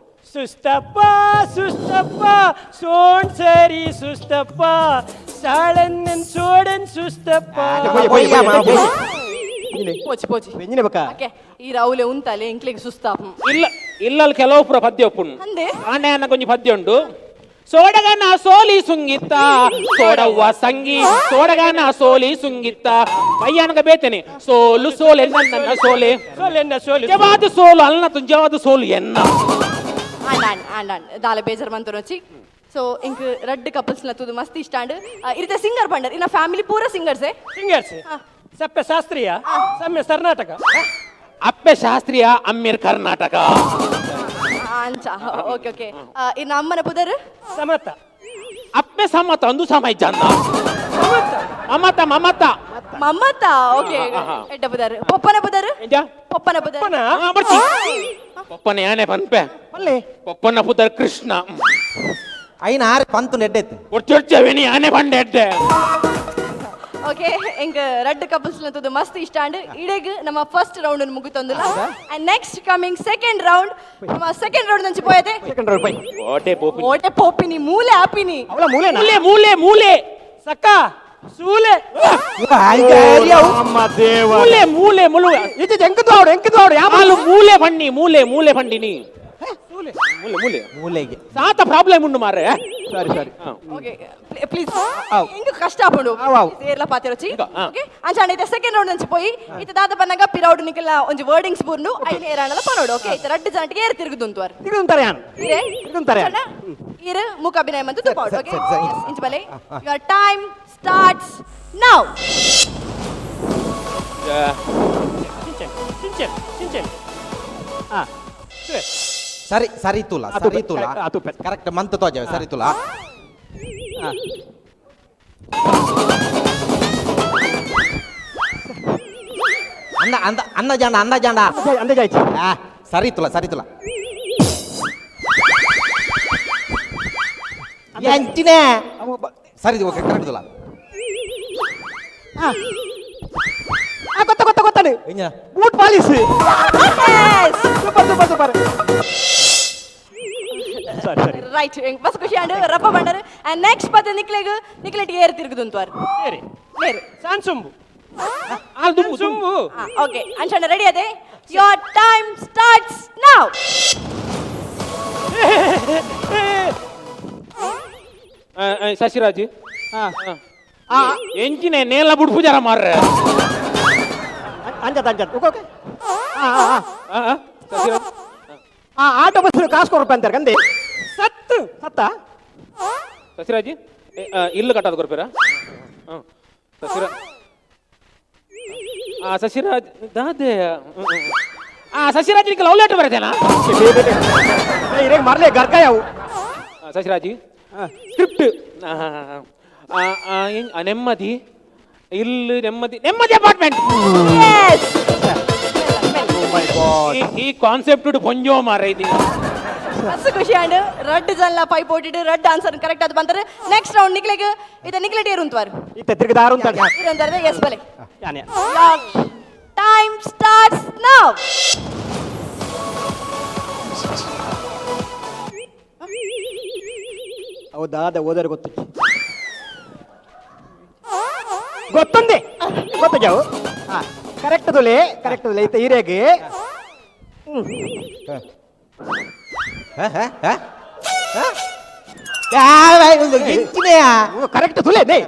ಸುಸ್ತಪ್ಪ ಸುಸ್ತಪ್ಪ ಸೋಣ್ ಸರಿ ಸುಸ್ತಪ್ಪ ಸಾಳನ್ನನ್ ಸೋಡನ್ ಸುಸ್ತಪ್ಪ ಪೋಚಿ ಪೋಚಿ ಎಂಜಿನಿ ಬಕ್ಕ ಓಕೆ ಈ ರಾವುಲೆ ಉಂತಲೆ ಇಂಕ್ಲೆಗ್ ಸುಸ್ತಾಪ ಇಲ್ಲ ಇಲ್ಲಲ್ಲಿ ಕೆಲವು ಪುರ ಪದ್ಯ ಒಪ್ಪುಂಡು ಅಂದೆ ಆನೆ ಅನ್ನ ಕೊಂಚ ಪದ್ಯ ಉಂಡು ಸೋಡಗನ ಸೋಲಿ ಸುಂಗಿತ್ತ ಸೋಡವ್ವ ಸಂಗಿ ಸೋಡಗನ ಸೋಲಿ ಸುಂಗಿತ್ತ ಪಯ್ಯಾನಗ ಬೇತೇನೆ ಸೋಲು ಸೋಲೆ ನನ್ನ ಸೋಲೆ ಸೋಲೆನ್ನ ಸೋಲು ಜವಾದ ಸೋಲು ಅಲ್ಲ ಜವಾದ ಸೋಲು ಎನ್ನ and and and and ದಾಲ ಬೇಜಾರ್ ಮಂತೊನೊಚ್ಚಿ ಸೊ ಇಂಕ್ ರಡ್ಡ್ ಕಪಲ್ಸ್ ನ ತೂದು ಮಸ್ತ್ ಇಷ್ಟ ಅಂಡ್ ಇರಿತ ಸಿಂಗರ್ ಪಂಡರ್ ಇನ್ನ ಫ್ಯಾಮಿಲಿ ಪೂರ ಸಿಂಗರ್ಸೇ ಸಿಂಗರ್ಸ್ ಸಪ್ಪೆ ಶಾಸ್ತ್ರೀಯ ಸಮ್ಯ ಕರ್ನಾಟಕ ಅಪ್ಪೆ ಶಾಸ್ತ್ರೀಯ ಅಮ್ಮಿರ್ ಕರ್ನಾಟಕ ಅಂಚ ಓಕೆ ಓಕೆ ಇನ್ನ ಅಮ್ಮನ ಪುದರ್ ಸಮತ ಅಪ್ಪೆ ಸಮತ ಅಂದು ಸಮ ಇಜ್ಜಂದ ಮಮತ ಮಮತ ಮಮತಾ ಓಕೆ ಎಡ್ಡ ಪುದರ್ ಪೊಪ್ಪನ ಪುದರ್ ಎಂಜ? ಪೊಪ್ಪನ ಪುದರ್ ಪೊಪ್ಪನ? ಆ, ಬರ್ಚಿ. ಪೊಪ್ಪನ ಯಾನೆ ಪನ್ಪೆ ಪಲ್ಲೆ ಪೊಪ್ಪನ ಪುದರ್ ಕೃಷ್ಣ ಐನ ಆರೆ ಪಂತು ನೆಡ್ಡೆತ್ತು ಒಚ್ಚೊಚ್ಚವೆನಿ ಯಾನೆ ಬಂಡೆ ಎಡ್ಡೆ ಓಕೆ ಎಂಕ್ ರಡ್ಡ್ ಕಪಲ್ಸ್ ತೂದು ಮಸ್ತ್ ಇಷ್ಟ ಅಂಡ್ ಇಡೆಗ್ ನಮ್ಮ ಫಸ್ಟ್ ರೌಂಡ್ ಮುಗಿತೊಂದಿಲ್ಲ and next coming second round ನಮ್ಮ ಸೆಕೆಂಡ್ ರೌಂಡ್ ನಂಚಿ ಪೋಯತೆ ಸೆಕೆಂಡ್ ರೌಂಡ್ ಪೈ ಓಟೆ ಪೋಪಿ ಓಟೆ ಪೋಪಿನಿ ಮೂಲೆ ಆಪಿನಿ ಅವಳ ಮೂಲೆನಾ ಮೂಲೆ ಮೂಲೆ ಮೂಲೆ ಸಕ್ಕ ಸೂಲೆ ಅಮ್ಮ ದೇವ ಮೂಲೆ ಮೂಲೆ ಮುಳು ಇದು ಎಂಕದು ಅವಡು ಎಂಕದು ಅವಡು ಯಾವ ಆಲು ಮೂಲೆ ಬಣ್ಣಿ ಮೂಲೆ ಮೂಲೆ ಬಂಡಿನಿ ಮೂಲೆ ಮೂಲೆ ಮೂಲೆಗೆ ಸಾತ ಪ್ರಾಬ್ಲಮ್ ಉಂಡು ಮಾರ್ರೆ ಸರಿ ಸರಿ ಓಕೆ ಪ್ಲೀಸ್ ಆವ್. ಇಂಗ್ ಕಷ್ಟ ಆಪುಂಡು ಆವ್, ಆವ್. ಏರ್ಲ ಪಾತೆರೊಚ್ಚಿ ಇಂಕ, ಆ. ಓಕೆ ಅಂಚಾಂಡ ಇತ್ತೆ ಸೆಕೆಂಡ್ ರೌಂಡ್ ನಂಚಿ ಪೋಯಿ ಇತ್ತೆ ದಾದ ಬನ್ನಗ ಪಿರೌಡ್ ನಿಕಲ ಒಂಜಿ ವರ್ಡಿಂಗ್ಸ್ ಬೂರ್ನು ಐನ್ ಏರಾಣಲ ಪನೋಡು ಓಕೆ ಇತ್ತೆ ರಡ್ಡ್ ಜನಟಿಗೆ ಏರ್ ತಿರುಗುದುಂತುವರ್ ತಿರುಗುಂತಾರೆ ಯಾನ್ ಇರೆ ತಿರುಗುಂತಾರೆ ಯಾನ್. ಇರು ಮೂಕ ಅಭಿನಯ ಮಂತು ತುಪಾಡು ಸರಿ, ಓಕೆ ಸರಿ, ಸರಿ. ಇಂಚ ಬಲೆ your time starts now Shinchan Shinchan Shinchan ಆ ಸರಿ ಸರಿ ತುಲ ಆ, ಸರಿ ತುಪ್ಪೆ, ತುಲ correct, ಆ, ತುಪ್ಪೆ. ಕರೆಕ್ಟ್ ಮಂತ್ ತೋಜವೆ ಸರಿ ತುಲ ಅನ್ನ ಅಂದ ಅನ್ನ ಜಾಂಡ ಅನ್ನ ಜಾಂಡ ಅಂದಾಜ್ ಆಯ್ತು ಆ, ಸರಿ ತುಲ ಸರಿ ತುಲ ಎಂಚಿನೇ ಸರಿ ಓಕೆ ಕರೆಕ್ಟ್ ತುಲ ಆ ಗೊತ್ತ ಗೊತ್ತ ಗೊತ್ತಾನೆ ಎಂಜಿನ boot polish super super super ಸರಿ ಸರಿ ರೈಟ್ ಬಸ್ ಖುಷಿ ಆಂಡ್ ರಪ್ಪ ಬಂಡರ್ ಅಂಡ್ ನೆಕ್ಸ್ಟ್ ಪದ ನಿಕ್ಲೆಗ್ ನಿಕ್ಲೆಟ್ ಏರ್ ತಿರುಗುದುಂತುವರ್ ಸರಿ ನೇರು ಸಾನ್ ಸೊಂಬು ಆಲ್ ದುಂಬು ಸೊಂಬು ಓಕೆ ಅಂಚಾಂಡ ರೆಡಿ ಅದೇ your time starts now Shashiraj ಆ ಎಂಚಿನ ನೇಲ ಬುಡ್ಪು ಜರ ಮಾರ್ರೆ ಅಂಜತ್ ಅಂಜತ್ ಓಕೆ ಓಕೆ ಆ ಆ, ಆ. ಆ, ಆ, ಶಶಿರಾಜ್ ಆ ಆಟೋ ಬಸ್ ಕಾಸು ಕೊರಪ ಅಂತಾರೆ ಕಂದೆ ಸತ್ತು ಸತ್ತ ಶಶಿರಾಜ್ ಇಲ್ಲು ಕಟ್ಟೋದು ಕೊರ್ಪೇರಾ ಶಶಿರಾಜ್ ಆ ಶಶಿರಾಜ್ ದಾದೆ ಆ ಶಶಿರಾಜ್ ನಿಕ್ಕೆ ಲವ್ ಲೆಟರ್ ಬರ್ತೇನಾ ಇರೇಗ ಮರಲೆ ಗರ್ಕ ಯಾವು ಶಶಿರಾಜ್ ಸ್ಕ್ರಿಪ್ಟ್ ನೆಮ್ಮದಿ ಇಲ್ಲು ನೆಮ್ಮದಿ ನೆಮ್ಮದಿ ಅಪಾರ್ಟ್ಮೆಂಟ್ ಎಸ್ ಈ ಕಾನ್ಸೆಪ್ಟ್ ಪೊಂಜೋ ಮಾರ ಇದು ಮಸ್ತ್ ಖುಷಿ ಆಂಡ್ ರಡ್ಡ್ ಜನ್ಲ ಪೈಪ್ ಓಟಿಡ್ ರಡ್ಡ್ ಆನ್ಸರ್ ಕರೆಕ್ಟ್ ಅದು ಬಂತಾರೆ ನೆಕ್ಸ್ಟ್ ರೌಂಡ್ ನಿಕ್ಲೆಗ್ ಇದ ನಿಕ್ಲೆಟ್ ಏರ್ ಉಂತುವರ್ ಇತ್ತ ತಿರುಗದಾರು ಅಂತ ಏರ್ ಉಂತಾರೆ ಎಸ್ ಬಲೆ ಯಾನೆ your time starts now ಹೌದಾದ ಓದೋರು ಗೊತ್ತು ಗೊತ್ತುಂದೆ ಗೊತ್ತು ಜಾವು ಕರೆಕ್ಟ್ ತುಲೆ ಕರೆಕ್ಟ್ ತುಲೆ ಇತ್ತ ಈರೆಗೆ Correct ತುಲೆ they.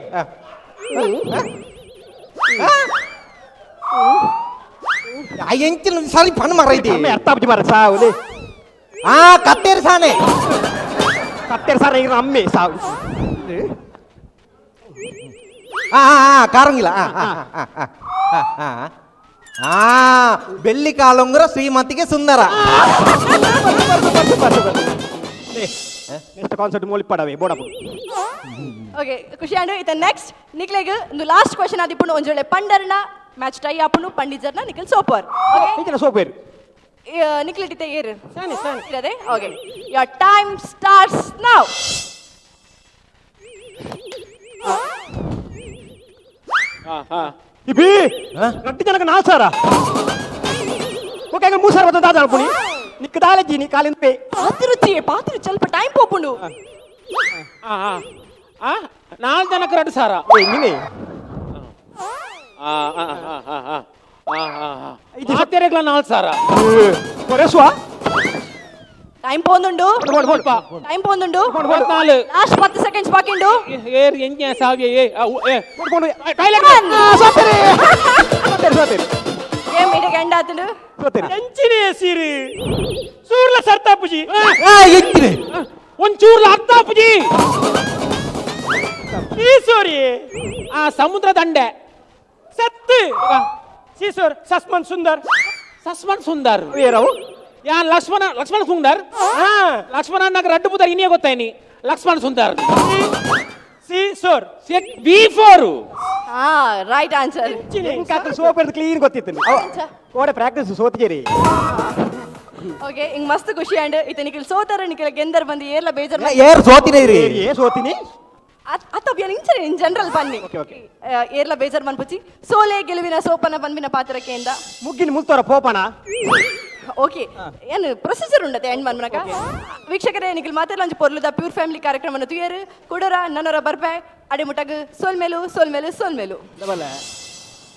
ಎಂಚಿನ ಸರಿ ಪಣ್ ಮರ ಇದೆ. ಅಮ್ಮೆ ಅರ್ಥ ಆಪುಜಿ ಮಾರ ಸಾವು. ಆ ಕತ್ತೇರಿ ಸಾನೆ. ಕತ್ತೆರ್ ಸಾರ ಈಗ ಅಮ್ಮೆ ಸಾವು. ಆ ಆ ಕಾರಂಗಿಲ್ಲ. ಆ ಆ ಆ ಆ ಆ ಬೆಳ್ಳಿ ಕಾಲುಂಗುರ ಶ್ರೀಮತಿಗೆ ಸುಂದರ. ನೆಕ್ಸ್ಟ್ ಕಾನ್ಸರ್ಟ್ ಮೋಲಿಪ್ಪಡವೆ ಬೋಡಪು. ಓಕೆ ಖುಷಿ ಆಂಡು. ಇತ ನೆಕ್ಸ್ಟ್ ನಿಕ್ಲೆಗ್ ಒಂದು ಲಾಸ್ಟ್ ಕ್ವಶನ್ ಆದಿಪ್ಪುಂಡು. ಒಂಜೊಳ್ಳೆ ಪಂಡರ್ನ ಮ್ಯಾಚ್ ಟೈ ಆಪುಂಡು, ಪಂಡಿಜರ್ನ ನಿಖಿಲ್ ಸೋಪರ್. ಓಕೆ ಈಚಿನ ಸೋಪೇರು ನಿಖಿಲ್ ಟಿತೆ ಏರು ಸಾನಿ ಸಾನಿ ಇರದೆ. Okay, your time starts now. ಇಬಿ ರಡ್ಡು ಜನಕ ನಾಲ್ ಸಾರ. ಓಕೆ ಅಂಗ ಮೂರು ಸಾರ ಬತ್ತ ದಾದ ಅನ್ಪುಣಿ ನಿಕ್ಕ ದಾಲಜ್ಜಿ ನೀ ಕಾಲಿಂದ ಪೇ. ಪಾತಿರುಚಿ ಪಾತಿರು ಸ್ವಲ್ಪ ಟೈಮ್ ಪೋಪುಂಡು. ಆ ಆ ಆ ನಾಲ್ ಜನಕ್ಕೆ 2 ಸಾವಿರ. ಏ ನೀನೆ ಆ ಆ ಆ ಆ ಆ ಆ ಆ ಮಾತೆರೆಗ್ಲ 4 ಸಾವಿರ. ಕೊರೆಸುವ ಟೈಮ್ ಪೋಂದುಂಡು. ಟೈಮ್ ಪೋಂದುಂಡು. 34. ಲಾಸ್ಟ್ 10 ಸೆಕೆಂಡ್ಸ್ ಬಾಕಿಂಡು. ಏರ್ ಎಂಜ ಸಾವಿಯ ಏ ಏ ಟಾಯ್ಲೆಟ್ ಸೋತೆರೆ ಸೋತೆರೆ ಸೋತೆರೆ ಗೇಮ್ ಇಡಗೆ ಎಂಡ್ ಆತುಂಡು. ಸೋತೆರೆ ಎಂಚಿನೇ ಸೀರಿ ಸೂರ್ಲ ಸರ್ತಾಪುಜಿ. ಆ ಎಂಚಿನ ಒಂಚೂರ್ಲ ಅರ್ಥ ಆಪುಜಿ. ಸೀಸೋರಿ ಆ ಸಮುದ್ರ ದಂಡೆ ಸತ್ತು ಸೀಸೋರ್ ಸಸ್ಮನ್ ಸುಂದರ್. ಸಸ್ಮನ್ ಸುಂದರ್ ಏರವು ಯಾ ಲಕ್ಷ್ಮಣ ಲಕ್ಷ್ಮಣ ಸುಂದರ್. ಹಾ ಲಕ್ಷ್ಮಣ ಅಣ್ಣಗೆ ರಡ್ಡು ಪುದರ್ ಇನ್ನೇ ಗೊತ್ತಾಯ್ನಿ ಲಕ್ಷ್ಮಣ ಸುಂದರ್. ಸೀಸೋರ್ ವಿ ಫೋರ್. ಹಾ ರೈಟ್ ಆನ್ಸರ್. ಇಂಕಾತ ಸೋಪೇರ್ದು ಕ್ಲೀನ್ ಗೊತ್ತಿತ್ತು ಕೋಡೆ ಪ್ರಾಕ್ಟೀಸ್ ಸೋತಿಗೇರಿ. ಓಕೆ ಹಿಂಗ್ ಮಸ್ತ್ ಖುಷಿ ಆಂಡ್. ಇತ ನಿಖಿಲ್ ಸೋತರ ನಿಖಿಲ್ ಗೆಂದರ್ ಬಂದು ಏರ್ಲ ಬೇಜಾರ್ ಏರ್ ಸೋತಿನ ಇರಿ. ಏ ಸೋತಿನಿ ಅತ್ತ ಇಂಚನೆ ಇನ್ ಜನರಲ್ ಬನ್ನಿ. Okay, okay. ಏರ್ಲ ಬೇಜಾರ್ ಮನ್ಪುಚಿ ಸೋಲೆ ಗೆಲುವಿನ ಸೋಪನ ಬಂದ್ಬಿನ ಪಾತ್ರಕ್ಕೆಂದ ಮುಗ್ಗಿನ ಮುಲ್ತೋರ ಪೋಪಣ. ಓಕೆ ಏನು ಪ್ರೊಸೀಜರ್ ಉಂಡತೆ ಎಂಡ್ ಮನ್ಮನಕ. ವೀಕ್ಷಕರೇ ನಿಖಿಲ್ ಮಾತೆಲ್ಲ ಒಂಜಿ ಪೊರ್ಲುದ ಪ್ಯೂರ್ ಫ್ಯಾಮಿಲಿ ಕಾರ್ಯಕ್ರಮನ ತುಯರು ಕುಡರ ನನ್ನೊರ ಬರ್ಪೆ ಅಡೆ ಮುಟಗ್ ಸೋಲ್ಮೇಲು ಸೋಲ್ಮೇಲು ಸೋಲ್ಮೇಲು. ದಬಲ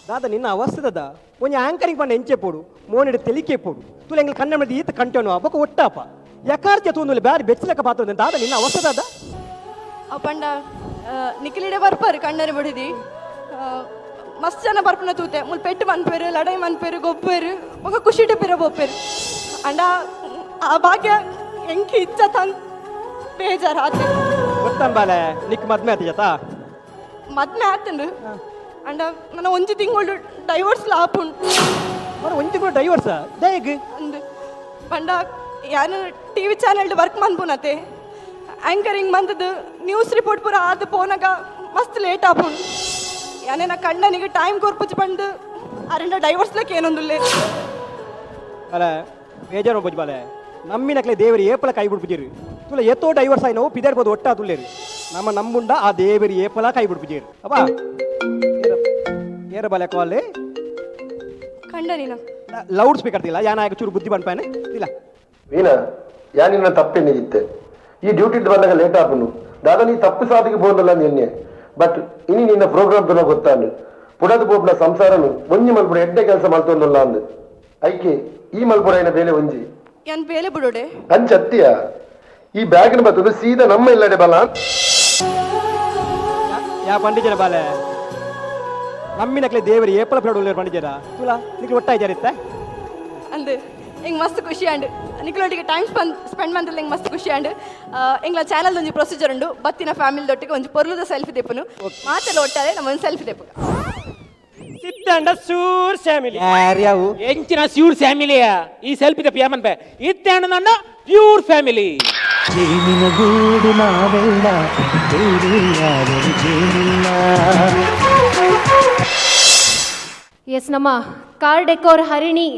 ದಾದ ನಿನ್ನ ಅವಸ್ಥದ ಒಂಜಿ ಆಂಕರಿಂಗ್ ಪಂಡ ಎಂಚೆ ಪೋಡು ಮೋನಿಡ್ ತೆಲಿಕೆ ಪೋಡು ತುಲೆ ಎಂಗ್ಲ ಕಣ್ಣ ಮಡಿ ಈತ ಕಂಟನು ಬೊಕ ಒಟ್ಟಾಪ ಯಕಾರ್ಜ ತೂಂದುಲೆ ಬ್ಯಾರಿ ಬೆಚ್ಚಲಕ ಪಾತ್ರ ದಾದ ನಿನ್ನ ಅವಸ್ಥದ. ಅವ್ ಪಂಡ ನಿಖಿಲಿಡೆ ಬರ್ಪರು ಕಣ್ಣರು ಬಡಿದಿ ಮಸ್ತ್ ಜನ ಬರ್ಪುನ ತೂತೆ ಮುಲ್ ಪೆಟ್ಟು ಮನ್ಪೇರು ಲಡೈ ಮನ್ಪೇರು ಗೊಬ್ಬೇರು ಬೊಕ ಖುಷಿಟೆ ಪಿರ ಬೋಪೇರು ಅಂಡ ಆ ಭಾಗ್ಯ ಎಂಕಿ ಇಚ್ಚ ತನ್ ಬೇಜಾರು ಆತೆ. ಗೊತ್ತನ್ ಬಾಲೆ ನಿಕ್ ಮದ್ಮೆ ಆತಿ ಜತಾ ಮದ್ಮೆ ಆತಂಡು ಅಂಡ ನನ್ನ ಒಂಜಿ ತಿಂಗಳು ಡೈವರ್ಸ್ ಆಪುಂಡು. ಮರ ಒಂಜಿ ತಿಂಗಳು ಡೈವರ್ಸ್ ದೇಗ್ ಅಂದ್ ಪಂಡ ಯಾನು ಟಿವಿ ಚಾನೆಲ್ ವರ್ಕ್ ಮನ್ಪುನತೆ ಆಂಕರಿಂಗ್ ಮಂದದ್ದು ನ್ಯೂಸ್ ರಿಪೋರ್ಟ್ ಪೂರ ಆದ್ ಪೋನಾಗ ಮಸ್ತ್ ಲೇಟ್ ಆಪುಂಡು. ಯಾನೇನ ಕಣ್ಣನಿಗೆ ಟೈಮ್ ಕೊರ್ಪುಚಿ ಬಂದು ಅರೆಂಡ ಡೈವರ್ಸ್ಲಕ್ಕೆ ಏನೊಂದುಲ್ಲೆ. ಅಲ್ಲ ಬೇಜಾರು ಬುಜ್ ಬಾಲೆ ನಮ್ಮಿನಕ್ಲೆ ದೇವರಿ ಏಪಲ ಕೈ ಬಿಡ್ಪುಜೇರು ತುಲೆ ಎತ್ತೋ ಡೈವರ್ಸ್ ಆಯ್ನವು ಪಿದಾಡ್ಬೋದು ಒಟ್ಟ ತುಲ್ಲೇರು ನಮ್ಮ ನಂಬುಂಡ ಆ ದೇವರಿ ಏಪಲ ಕೈ ಬಿಡ್ಪುಜೇರು ಅಪ್ಪ ಏರ ಬಾಲೆ ಕಾಲ್ ಕಂಡನಿನ ಲೌಡ್ ಸ್ಪೀಕರ್ ತಿಲ್ಲ ಯಾನ ಆಗ ಚೂರು ಬುದ್ಧಿ ಬಂದ್ಪಾನೆ ಇಲ್ಲ. ವೀಣಾ ಯಾ ನಿನ್ನ ತಪ್ಪೆನ್ನಿಗಿತ್ತೆ ಈ ಡ್ಯೂಟಿ ಬಂದಾಗ ಲೇಟ್ ಆಪುನು ದಾದಾ ನೀ ತಪ್ಪು ಸಾಧಿಗೆ ಬೋಂದಲ್ಲ ನಿನ್ನೆ ಬಟ್ ಇನಿ ನಿನ್ನ ಪ್ರೋಗ್ರಾಮ್ ತುನ ಗೊತ್ತಾನು ಪುಡದ ಪೋಪ್ನ ಸಂಸಾರನು ಒಂಜಿ ಮಲ್ಪುಡ ಎಡ್ಡೆ ಕೆಲಸ ಮಲ್ತೊಂದುಲ್ಲ ಅಂದು ಐಕೆ ಈ ಮಲ್ಪುಡ ಏನ ಬೇಲೆ ಒಂಜಿ ಯಾನ್ ಬೇಲೆ ಬಿಡೋಡೆ ಅಂಚತ್ತಿಯ ಈ ಬ್ಯಾಗ್ನ ಬತ್ತದು ಸೀದಾ ನಮ್ಮ ಇಲ್ಲಡೆ ಬಲ. ಯಾ ಪಂಡಿಜನ ಬಾಲೆ ನಮ್ಮಿನಕ್ಲೆ ದೇವರಿ ಏಪಲ ಪಿರಡು ಪಂಡಿಜರ ತುಲಾ ನಿಕ್ಲೆ ಒಟ್ಟಾಯ್ತಾರಿತ್ತ ಅಂದ್ ಎಂಗ್ ಮಸ್ತ್ ಖುಷಿ ಆಂಡ್ ನಿಕ್ಲೊಟ್ಟಿಗೆ ಟೈಮ್ ಸ್ಪೆಂಡ್ ಸ್ಪೆಂಡ್ ಮಂತಲ್ಲ ಎಂಗ್ ಮಸ್ತ್ ಖುಷಿ ಆಂಡ್. ಎಂಗ್ಲ ಚಾನಲ್ ಒಂಜಿ ಪ್ರೊಸೀಜರ್ ಉಂಡು ಬತ್ತಿನ ಫ್ಯಾಮಿಲಿ ದೊಟ್ಟಿಗೆ ಒಂಜಿ ಪೊರ್ಲುದ ಸೆಲ್ಫಿ ದೆಪ್ಪುನು ಮಾತೆಲ್ಲ ಒಟ್ಟಾರೆ ನಮ್ಮ ಒಂದು ಸೆಲ್ಫಿ ದೆಪ್ಪು. ಸಿದ್ದಂಡ ಸೂರ್ ಫ್ಯಾಮಿಲಿ ಯಾರ್ಯಾವು ಎಂಚಿನ ಸ್ಯೂರ್ ಫ್ಯಾಮಿಲಿಯ ಈ ಸೆಲ್ಫಿ ದೆಪ್ಪ ಯಾಮನ್ ಪೇ ಇತ್ತೆ ನನ್ನ ಪ್ಯೂರ್ ಫ್ಯಾಮಿಲಿ. ಜೇನಿನ ಗೂಡು ನಾವೆಲ್ಲ ಬೇರೆ ಯಾರು ಜೇನಿಲ್ಲ. ಎಸ್ ನಮ್ಮ ಕಾರ್ ಡೆಕೋರ್ ಹರಿಣಿ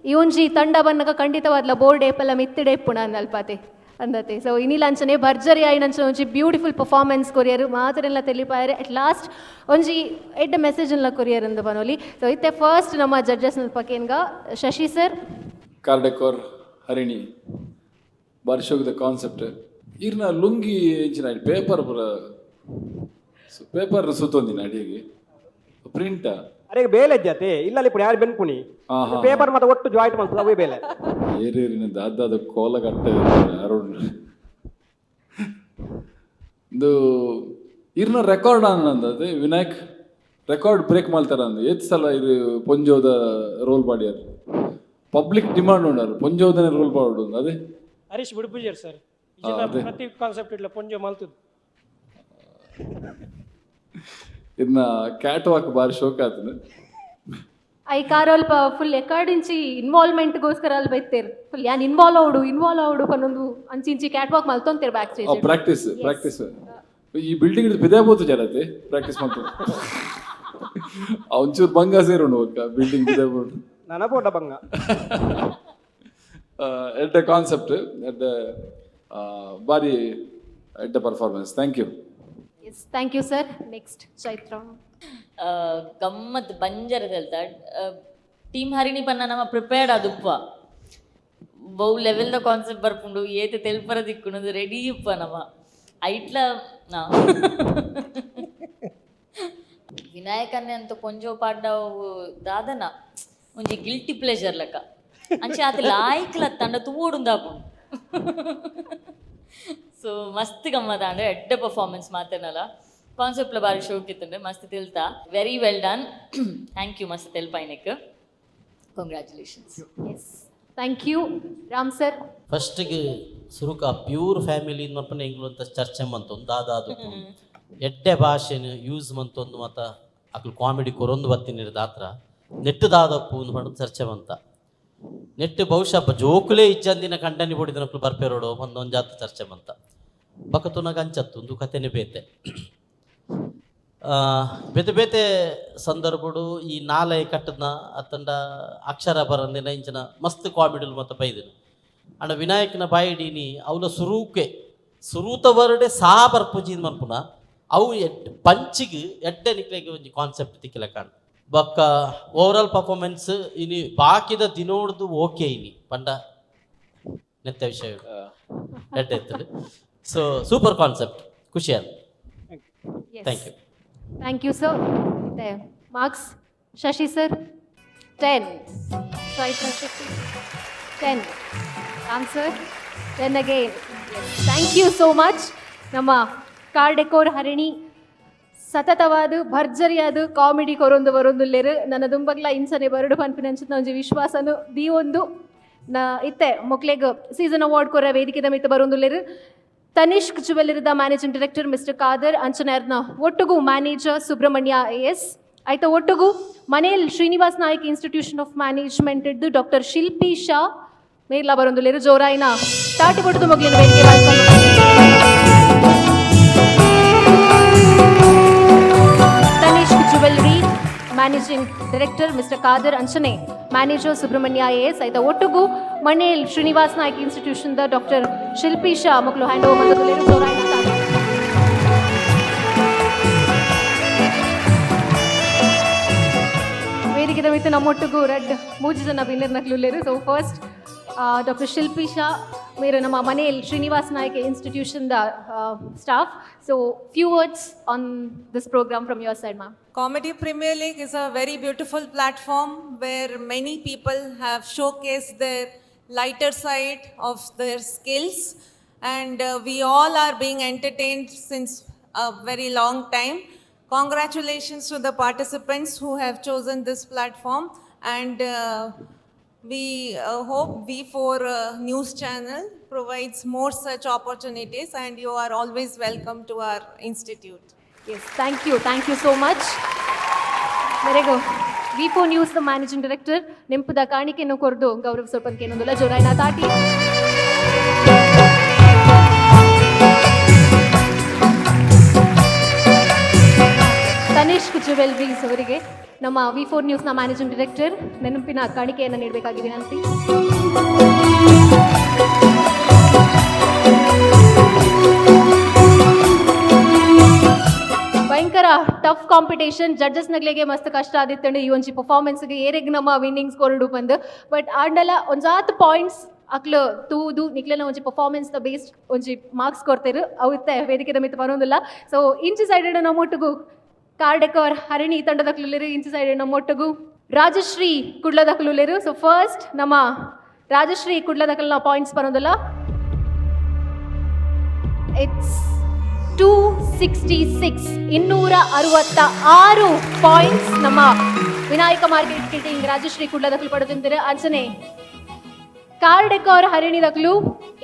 ಈ ಒಂಜಿ ತಂಡ ಬನ್ನಗ ಖಂಡಿತವಾದ್ಲ ಬೋರ್ಡ್ ಏಪಲ ಮಿತ್ತಿಡೆ ಪುಣ ಅಂದಲ್ಪಾತೆ ಅಂದತೆ. ಸೊ ಇನಿಲಂಚನೆ ಭರ್ಜರಿ ಆಯಿನಂಚನೆ ಒಂಜಿ ಬ್ಯೂಟಿಫುಲ್ ಪರ್ಫಾರ್ಮೆನ್ಸ್ ಕೊರಿಯರು ಮಾತರೆಲ್ಲ ತೆಲಿಪಾಯರೆ ಅಟ್ ಲಾಸ್ಟ್ ಒಂಜಿ ಎಡ್ಡ ಮೆಸೇಜ್ ಎಲ್ಲ ಕೊರಿಯರ್ ಅಂದ ಬನೋಲಿ. ಸೊ ಇತ್ತೆ ಫಸ್ಟ್ ನಮ್ಮ ಜಡ್ಜಸ್ ಪಕೇನ್ಗ ಶಶಿ ಸರ್. ಕಾರ್ ಡೆಕೋರ್ ಹರಿಣಿ ಬಾರಿ ಕಾನ್ಸೆಪ್ಟ್ ಈರ್ನ ಲುಂಗಿ ಎಂಚಿನ ಪೇಪರ್ ಪೂರ ಪೇಪರ್ ಸುತ್ತೊಂದಿನ ಅಡಿಗೆ ಪ್ರಿಂಟ್ ಅರೆ ಬೇಲೆ ಜಾತೆ ಇಲ್ಲ ఇప్పుడు ಯಾರು ಬೆನ್ಪುಣಿ ಆಹಾ. ಪೇಪರ್ ಮತ್ತೆ ಒಟ್ಟು ಜಾಯಿಂಟ್ ಮಾಡ್ತದೆ ಅವೇ ಬೇಲೆ. ಏರೇರಿನ ದಾದಾದ ಕೋಲ ಕಟ್ಟ ಅರುಣ್ ಇಂದು ಇರ್ನ ರೆಕಾರ್ಡ್ ಅಂದದೆ ವಿನಾಯಕ್ ರೆಕಾರ್ಡ್ ಬ್ರೇಕ್ ಮಾಡ್ತಾರ ಅಂದು ಏತ್ ಸಲ ಇದು ಪೊಂಜೋದ ರೋಲ್ ಪಾಡ್ಯಾರ ಪಬ್ಲಿಕ್ ಡಿಮಾಂಡ್ ಉಂಡಾರು ಪೊಂಜೋದನೆ ರೋಲ್ ಪಾಡು ಅದೇ. ಹರೀಶ್ ಬುಡುಪುಜರ್ ಸರ್. ಅದೇ. ಪ್ರತಿ ಕಾನ್ಸೆಪ್ಟ್ ಇಡ್ಲ ಪೊಂಜೋ ಮಲ್ತದ್ದು. ಇದನ್ನ ಕ್ಯಾಟ್ ವಾಕ್ ಬಾರಿ ಶೋಕ್ ಆತನ. I ಕಾರಲ್ಪ ಫುಲ್ ಎಕಾಡಿಂಚಿ ಇನ್ವಾಲ್ವ್ಮೆಂಟ್ಗೋಸ್ಕರ ಅಲ್ಲಿ ಬೈತೇರ್ ಫುಲ್ ಯಾನ್ ಇನ್ವಾಲ್ವ್ ಅವಡು ಇನ್ವಾಲ್ವ್ ಅವಡು ಪನ್ನೊಂದು ಅಂಚಿಂಚಿ ಕ್ಯಾಟ್ ವಾಕ್ ಮಲ್ತೊಂತೇರ್ ಬ್ಯಾಕ್ ಸ್ಟೇಜ್. ಪ್ರಾಕ್ಟೀಸ್ ಪ್ರಾಕ್ಟೀಸ್ ಈ ಬಿಲ್ಡಿಂಗ್ ಬಿದೇ ಬೋತು ಜರತೆ ಪ್ರಾಕ್ಟೀಸ್ ಮಾಡ್ತಾರೆ. ಒಂಚೂರು ಬಂಗ ಸೇರುಂಡು ಒಕ್ಕ ಬಿಲ್ಡಿಂಗ್ ಬಿದೇ ಬೋತು. ನನ ಪೋಟ ಬಂಗ. ಎಡ್ಡೆ ಕಾನ್ಸೆಪ್ಟ್ ಎಡ್ಡೆ ಬಾರಿ ಎಡ್ಡೆ performance. Thank you. Yes, thank you sir. Next Chaitra. ಗಮ್ಮತ್ ಬಂಜರ ತೆಲ್ತ ಟೀಮ್ ಹರಿಣಿ ಪನ್ನ ನಮ್ಮ ಪ್ರಿಪೇರ್ಡ್ ಆದುಪ್ಪ ಬಹು ಲೆವೆಲ್ದ ಕಾನ್ಸೆಪ್ಟ್ ಬರ್ಪುಂಡು ಏತೆ ತೆಲ್ಪರ ದಿಕ್ಕುಂಡು ರೆಡಿ ಇಪ್ಪ ನಮ್ಮ ಐಟ್ಲ ನಾ ವಿನಾಯಕನ್ನೇ ಅಂತ ಕೊಂಜೋ ಪಾಡ್ಡವು ದಾದನ ಒಂಜಿ ಗಿಲ್ಟಿ ಪ್ಲೆಜರ್ ಲೆಕ್ಕ ಅಂಚೆ ಆತ ಲಾಯ್ಕ್ಲ ತಂಡ ತೂಡುಂದಾಪುಂಡು. ಸೊ ಮಸ್ತ್ ಗಮ್ಮತ್ ಎಡ್ಡೆ ಪರ್ಫಾರ್ಮೆನ್ಸ್ ಮಾತೇನಲ್ಲ ಕಾನ್ಸೆಪ್ಟ್ಲ ಬಾರಿ ಶೋಕ್ ಇತ್ತಂಡೆ ಮಸ್ತ್ ತಿಳ್ತಾ. Very well done, thank you ಮಸ್ತ್ ತೆಲ್ಪಾಯ್ನೆಕ್ congratulations. Yes, thank you Ram sir. ಫಸ್ಟಿಗೆ ಸುರುಕ ಪ್ಯೂರ್ ಫ್ಯಾಮಿಲಿ ಮಲ್ಪನ ಎಂಗ್ಲು ಅಂತ ಚರ್ಚೆ ಮಂತೊಂದು ದಾದಾದು ಎಡ್ಡೆ ಭಾಷೆನ ಯೂಸ್ ಮಂತೊಂದು ಮತ ಅಕ್ಲು ಕಾಮಿಡಿ ಕೊರೊಂದು ಬತ್ತಿನಿರ್ದ ದಾತ್ರ ನೆಟ್ಟು ದಾದಪ್ಪು ಒಂದು ಪಂಡ ಚರ್ಚೆ ಮಂತ ನೆಟ್ಟು ಬಹುಶಃ ಜೋಕುಲೇ ಇಜ್ಜಂದಿನ ಕಂಡನಿ ಬೊಡಿದನಕ್ಲು ಬರ್ಪೇರೋಡು ಒಂದೊಂದು ಜಾತ ಚರ್ಚೆ ಮಂತ ಬಕತುನಗ ಅಂಚತ್ತು ಒಂದು ಕತೆನೆ ಬೇತೆ ಬೇತೆ ಬೇತೆ ಸಂದರ್ಭಡು ಈ ನಾಲೆ ಕಟ್ಟದ್ನ ಅತ್ತಂಡ ಅಕ್ಷರ ಬರಂದಿನ ಇಂಚಿನ ಮಸ್ತ್ ಕಾಮಿಡಿಲು ಮತ್ತು ಬೈದಿನ ಅಂಡ ವಿನಾಯಕನ ಬಾಯಿಡೀನಿ ಅವಲ ಸುರೂಕೆ ಸುರೂತ ವರ್ಡೆ ಸಾ ಬರ್ಪುಜಿ ಮನ್ಪುನ ಅವು ಎಡ್ ಪಂಚಿಗೆ ಎಡ್ಡೆ ನಿಕ್ಲೆಗೆ ಒಂಜಿ ಕಾನ್ಸೆಪ್ಟ್ ತಿಕ್ಕಿಲ್ಲ ಕಾಣ್ ಬೊಕ್ಕ ಓವರಾಲ್ ಪರ್ಫಾರ್ಮೆನ್ಸ್ ಇನಿ ಬಾಕಿದ ದಿನೋಡ್ದು ಓಕೆ ಇನಿ ಪಂಡ ನೆತ್ತ ವಿಷಯ ಎಡ್ಡೆ ಇತ್ತು. ಸೊ ಸೂಪರ್ ಕಾನ್ಸೆಪ್ಟ್ ಖುಷಿ ಆದ. Thank you. Thank you sir. Marks Shashi sir 10, Chaitra Shetty 10, Ram sir 10 again. Thank you so much. ನಮ್ಮ ಕಾರ್ ಡೆಕೋರ್ ಹರಿಣಿ ಸತತವಾದ ಭರ್ಜರಿಯಾದ ಕಾಮಿಡಿ ಕೊರೊಂದು ಬರೊಂದುಲ್ಲೇರು ನನ್ನ ದುಂಬಗ್ಲ ಇನ್ಸನೆ ಬರಡು ಪನ್ಪಿನ ಅಂಚಿನ ಒಂಜಿ ವಿಶ್ವಾಸನು ದೀವೊಂದು ನ ಇತ್ತೆ ಮೊಕ್ಲೆಗ್ ಸೀಸನ್ ಅವಾರ್ಡ್ ಕೊರ ವೇದಿಕೆದ ಮಿತ್ತ ಬರೊಂದುಲ್ಲೇರು ತನಿಷ್ಕ್ ಜುವೆಲ್ಲರಿದ ಮ್ಯಾನೇಜಿಂಗ್ ಡೈರೆಕ್ಟರ್ ಮಿಸ್ಟರ್ ಖಾದರ್ ಅಂಚನಾರ್ನ ಒಟ್ಟುಗು ಮ್ಯಾನೇಜರ್ ಸುಬ್ರಹ್ಮಣ್ಯ ಎಸ್ ಆಯ್ತಾ ಒಟ್ಟುಗು ಮನೇಲ್ Srinivas Nayak institution of management ಇದ್ದು ಡಾಕ್ಟರ್ ಶಿಲ್ಪಿ ಶಾ ಮೇರ್ಲಾ ಬರೊಂದುಲ್ಲೇರು ಜೋರಾಯಿನ ತಾಟಿ ಕೊಟ್ಟು ಮೊಗ್ಲಿನ ವೇದಿಕೆ welcome. Tanishq jewellery managing director mister Khader ಅಂಚನೆ ಮ್ಯಾನೇಜರ್ ಸುಬ್ರಹ್ಮಣ್ಯ ಎಸ್ ಆಯ್ತಾ ಒಟ್ಟುಗು Manel Srinivas Nayak institution the doctor Shilpi Shah ಮಕ್ಕಳು ಹ್ಯಾಂಡ್ ಓವರ್ ಮಂತೊಂದುಲ್ಲೆರ್ ಜೋರಾಯಿನ ತಾಟಿ. ವೇದಿಕೆದ ಮಿತ್ತು ನಮ್ಮೊಟ್ಟುಗು ರಡ್ ಮೂಜಿ ಜನ ವಿನ್ನರ್ ನಕ್ಲುಲ್ಲೆರ್. So first doctor Shilpi Shah ಮೇರು ನಮ್ಮ ಮನೆಯಲ್ಲಿ Srinivas Nayak institution the staff. So few words on this programme from your side ma'am. Comedy Premier League is a very beautiful platform where many people have showcased their lighter side of their skills, and we all are being entertained since a very long time. Congratulations to the participants who have chosen this platform, and we hope V4 News Channel provides more such opportunities, and you are always welcome to our institute. Yes, thank you, thank you so much. ಮೆರೆಗು V4 news the managing director ನೆಂಪುದ ಕಾಣಿಕೆಯನ್ನು ಕೊರ್ದು ಗೌರವ ಸ್ವಲ್ಪ ಜೋರಾಯ್ನ ತಾಟಿ. Tanishq jewelleries ಅವರಿಗೆ ನಮ್ಮ ವಿ4 ನ್ಯೂಸ್ನ managing director ನೆನಪಿನ ಕಾಣಿಕೆಯನ್ನು ನೀಡಬೇಕಾಗಿ ವಿನಂತಿ. ಭಯಂಕರ ಟಫ್ ಕಾಂಪಿಟೇಷನ್, ಜಡ್ಜಸ್ ನಗ್ಲೆಗೆ ಮಸ್ತ್ ಕಷ್ಟ ಆದಿತ್ತಂಡು ಈ ಒಂಜಿ ಪರ್ಫಾರ್ಮೆನ್ಸ್ಗೆ ಏರೆಗ್ ನಮ್ಮ ವಿನ್ನಿಂಗ್ ಸ್ಕೋರ್ ಬಂದು ಬಟ್ ಆಂಡಲ ಒಂಜಾತ್ ಪಾಯಿಂಟ್ಸ್ ಅಕ್ಲು ತೂದು ನಿಕ್ಲೆನ ಒಂಜಿ ಪರ್ಫಾರ್ಮೆನ್ಸ್ the based ಒಂಜಿ ಮಾರ್ಕ್ಸ್ ಕೊಡ್ತೇರು ಅವು ಇತ್ತೆ ವೇದಿಕೆದ ಮಿತ್ತು ಬರೋದಿಲ್ಲ. ಸೊ ಇಂಚಿ ಸೈಡ್ ನಮ್ಮೊಟ್ಟಿಗೂ ಕಾರ್ ಡೆಕೋರ್ ಹರಿಣಿ ತಂಡದಕ್ಲುಲ್ಲೆರು, ಇಂಚಿ ಸೈಡ್ ನಮ್ಮೊಟ್ಟಿಗೂ ರಾಜಶ್ರೀ ಕುಡ್ಲದಕ್ಲುಲ್ಲೆರು. ಸೊ ಫಸ್ಟ್ ನಮ್ಮ Rajashree ಕುಡ್ಲದಕಲ್ನ points ಬರೋದಿಲ್ಲ. It's 266, 266 points ನಮ್ಮ ವಿನಾಯಕ ಮಾರ್ಕೆಟಿಂಗ್ ರಾಜಶ್ರೀ ಕುಡ್ಲದಕಲು ಪಡೆದಂತಾರೆ. ಅಂಚನೆ ಕಾರ್ ಡೆಕೋರ್ ಹರಿಣಿ ದಕಲು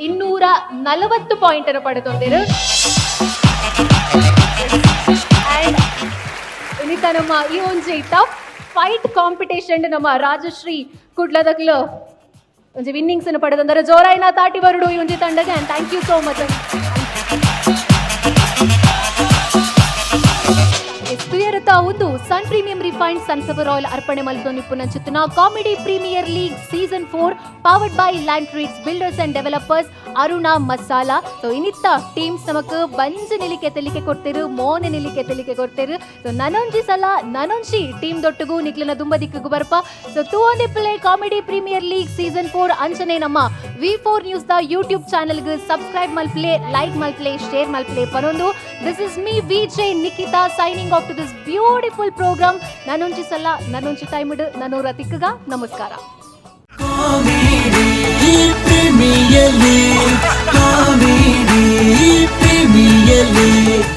240 ಪಾಯಿಂಟ್ ಅನ್ನು ಪಡೆದೊಂದಿರು. ಅಂಡ್ ಇನ್ನಿತ ನಮ್ಮ ಈ ಒಂಜಿ tough fight competition ನಮ್ಮ ರಾಜಶ್ರೀ ಕುಡ್ಲದಕ್ಲು ಒಂಜಿ ವಿನ್ನಿಂಗ್ಸ್ ಅನ್ನು ಪಡೆದಂದರೆ. ಜೋರಾಯಿನ ತಾಟಿ ಬರುಡು ಈ ಒಂಜಿ ತಂಡಗೆ. And thank you so much. ತುಯರತ ಒಂದು Sun Premium refined sunflower oil ಅರ್ಪಣೆ ಮಲ್ತೊಂದಿಪ್ಪುನಂಚಿತ್ತಿನ Comedy Premier League season 4, powered by Land Trades Builders and Developers, Aruna Masala. So ಇನ್ನಿತ್ತ teams ನಮಕ್ ಬಂಜಿ ನಿಲಿಕೆ ತೆಲಿಕೆ ಕೊಡ್ತಿರು, ಮೋನೆ ನಿಲಿಕೆ ತೆಲಿಕೆ ಕೊಡ್ತಿರು. ಸೊ ನನೊಂಜಿ ಸಲ ನನೊಂಜಿ ಟೀಮ್ ದೊಟ್ಟುಗು ನಿಕ್ಲಿನ ದುಂಬ ದಿಕ್ಕುಗು ಬರ್ಪ. ಸೊ ತೂವೊಂದಿಪ್ಪುಲೆ Comedy Premier League season 4. ಅಂಚನೆ ನಮ್ಮ ವಿ4 ನ್ಯೂಸ್ ದ ಯೂಟ್ಯೂಬ್ ಚಾನಲ್ಗೆ ಸಬ್ಸ್ಕ್ರೈಬ್ ಮಲ್ಪ್ಲೆ, ಲೈಕ್ ಮಲ್ಪ್ಲೆ, ಶೇರ್ ಮಲ್ಪ್ಲೆ ಪನೊಂದು. This is me, VJ Nikhita, signing off to this beautiful program. ನನೊಂಜಿ ಸಲ ನನೊಂಜಿ ಟೈಮ್ ನನೂರ ತಿಕ್ಕಗ. ನಮಸ್ಕಾರ. Premier League, Comedy Premier League.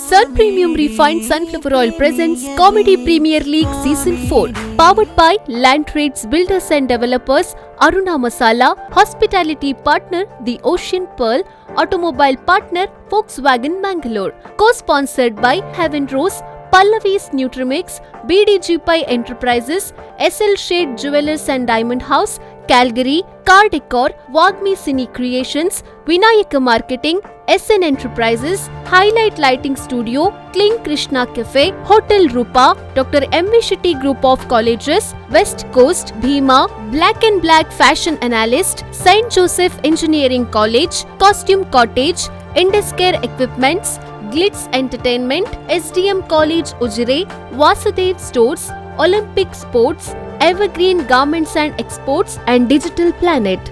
Sun Premium Refined Sunflower Oil presents Comedy Premier League Season 4, powered by Land Trades Builders and Developers, Aruna Masala, Hospitality Partner The Ocean Pearl, Automobile Partner Volkswagen Mangalore, co-sponsored by Heaven Rose, Pallavi's Nutrimix, BDG Pai Enterprises, SL Shade Jewelers and Diamond House, Calgary, Car Decor, Wagmi Cine Creations, Vinayaka Marketing, SN Enterprises, Highlight Lighting Studio, Kling Krishna Cafe, Hotel Rupa, Dr. M. V. Shetty Group of Colleges, West Coast, Bhima, Black and Black Fashion Analyst, St. Joseph Engineering College, Costume Cottage, Induscare Equipments, Glitz Entertainment, SDM College Ujire, Vasudev Stores, Olympic Sports, Evergreen Garments and Exports and Digital Planet.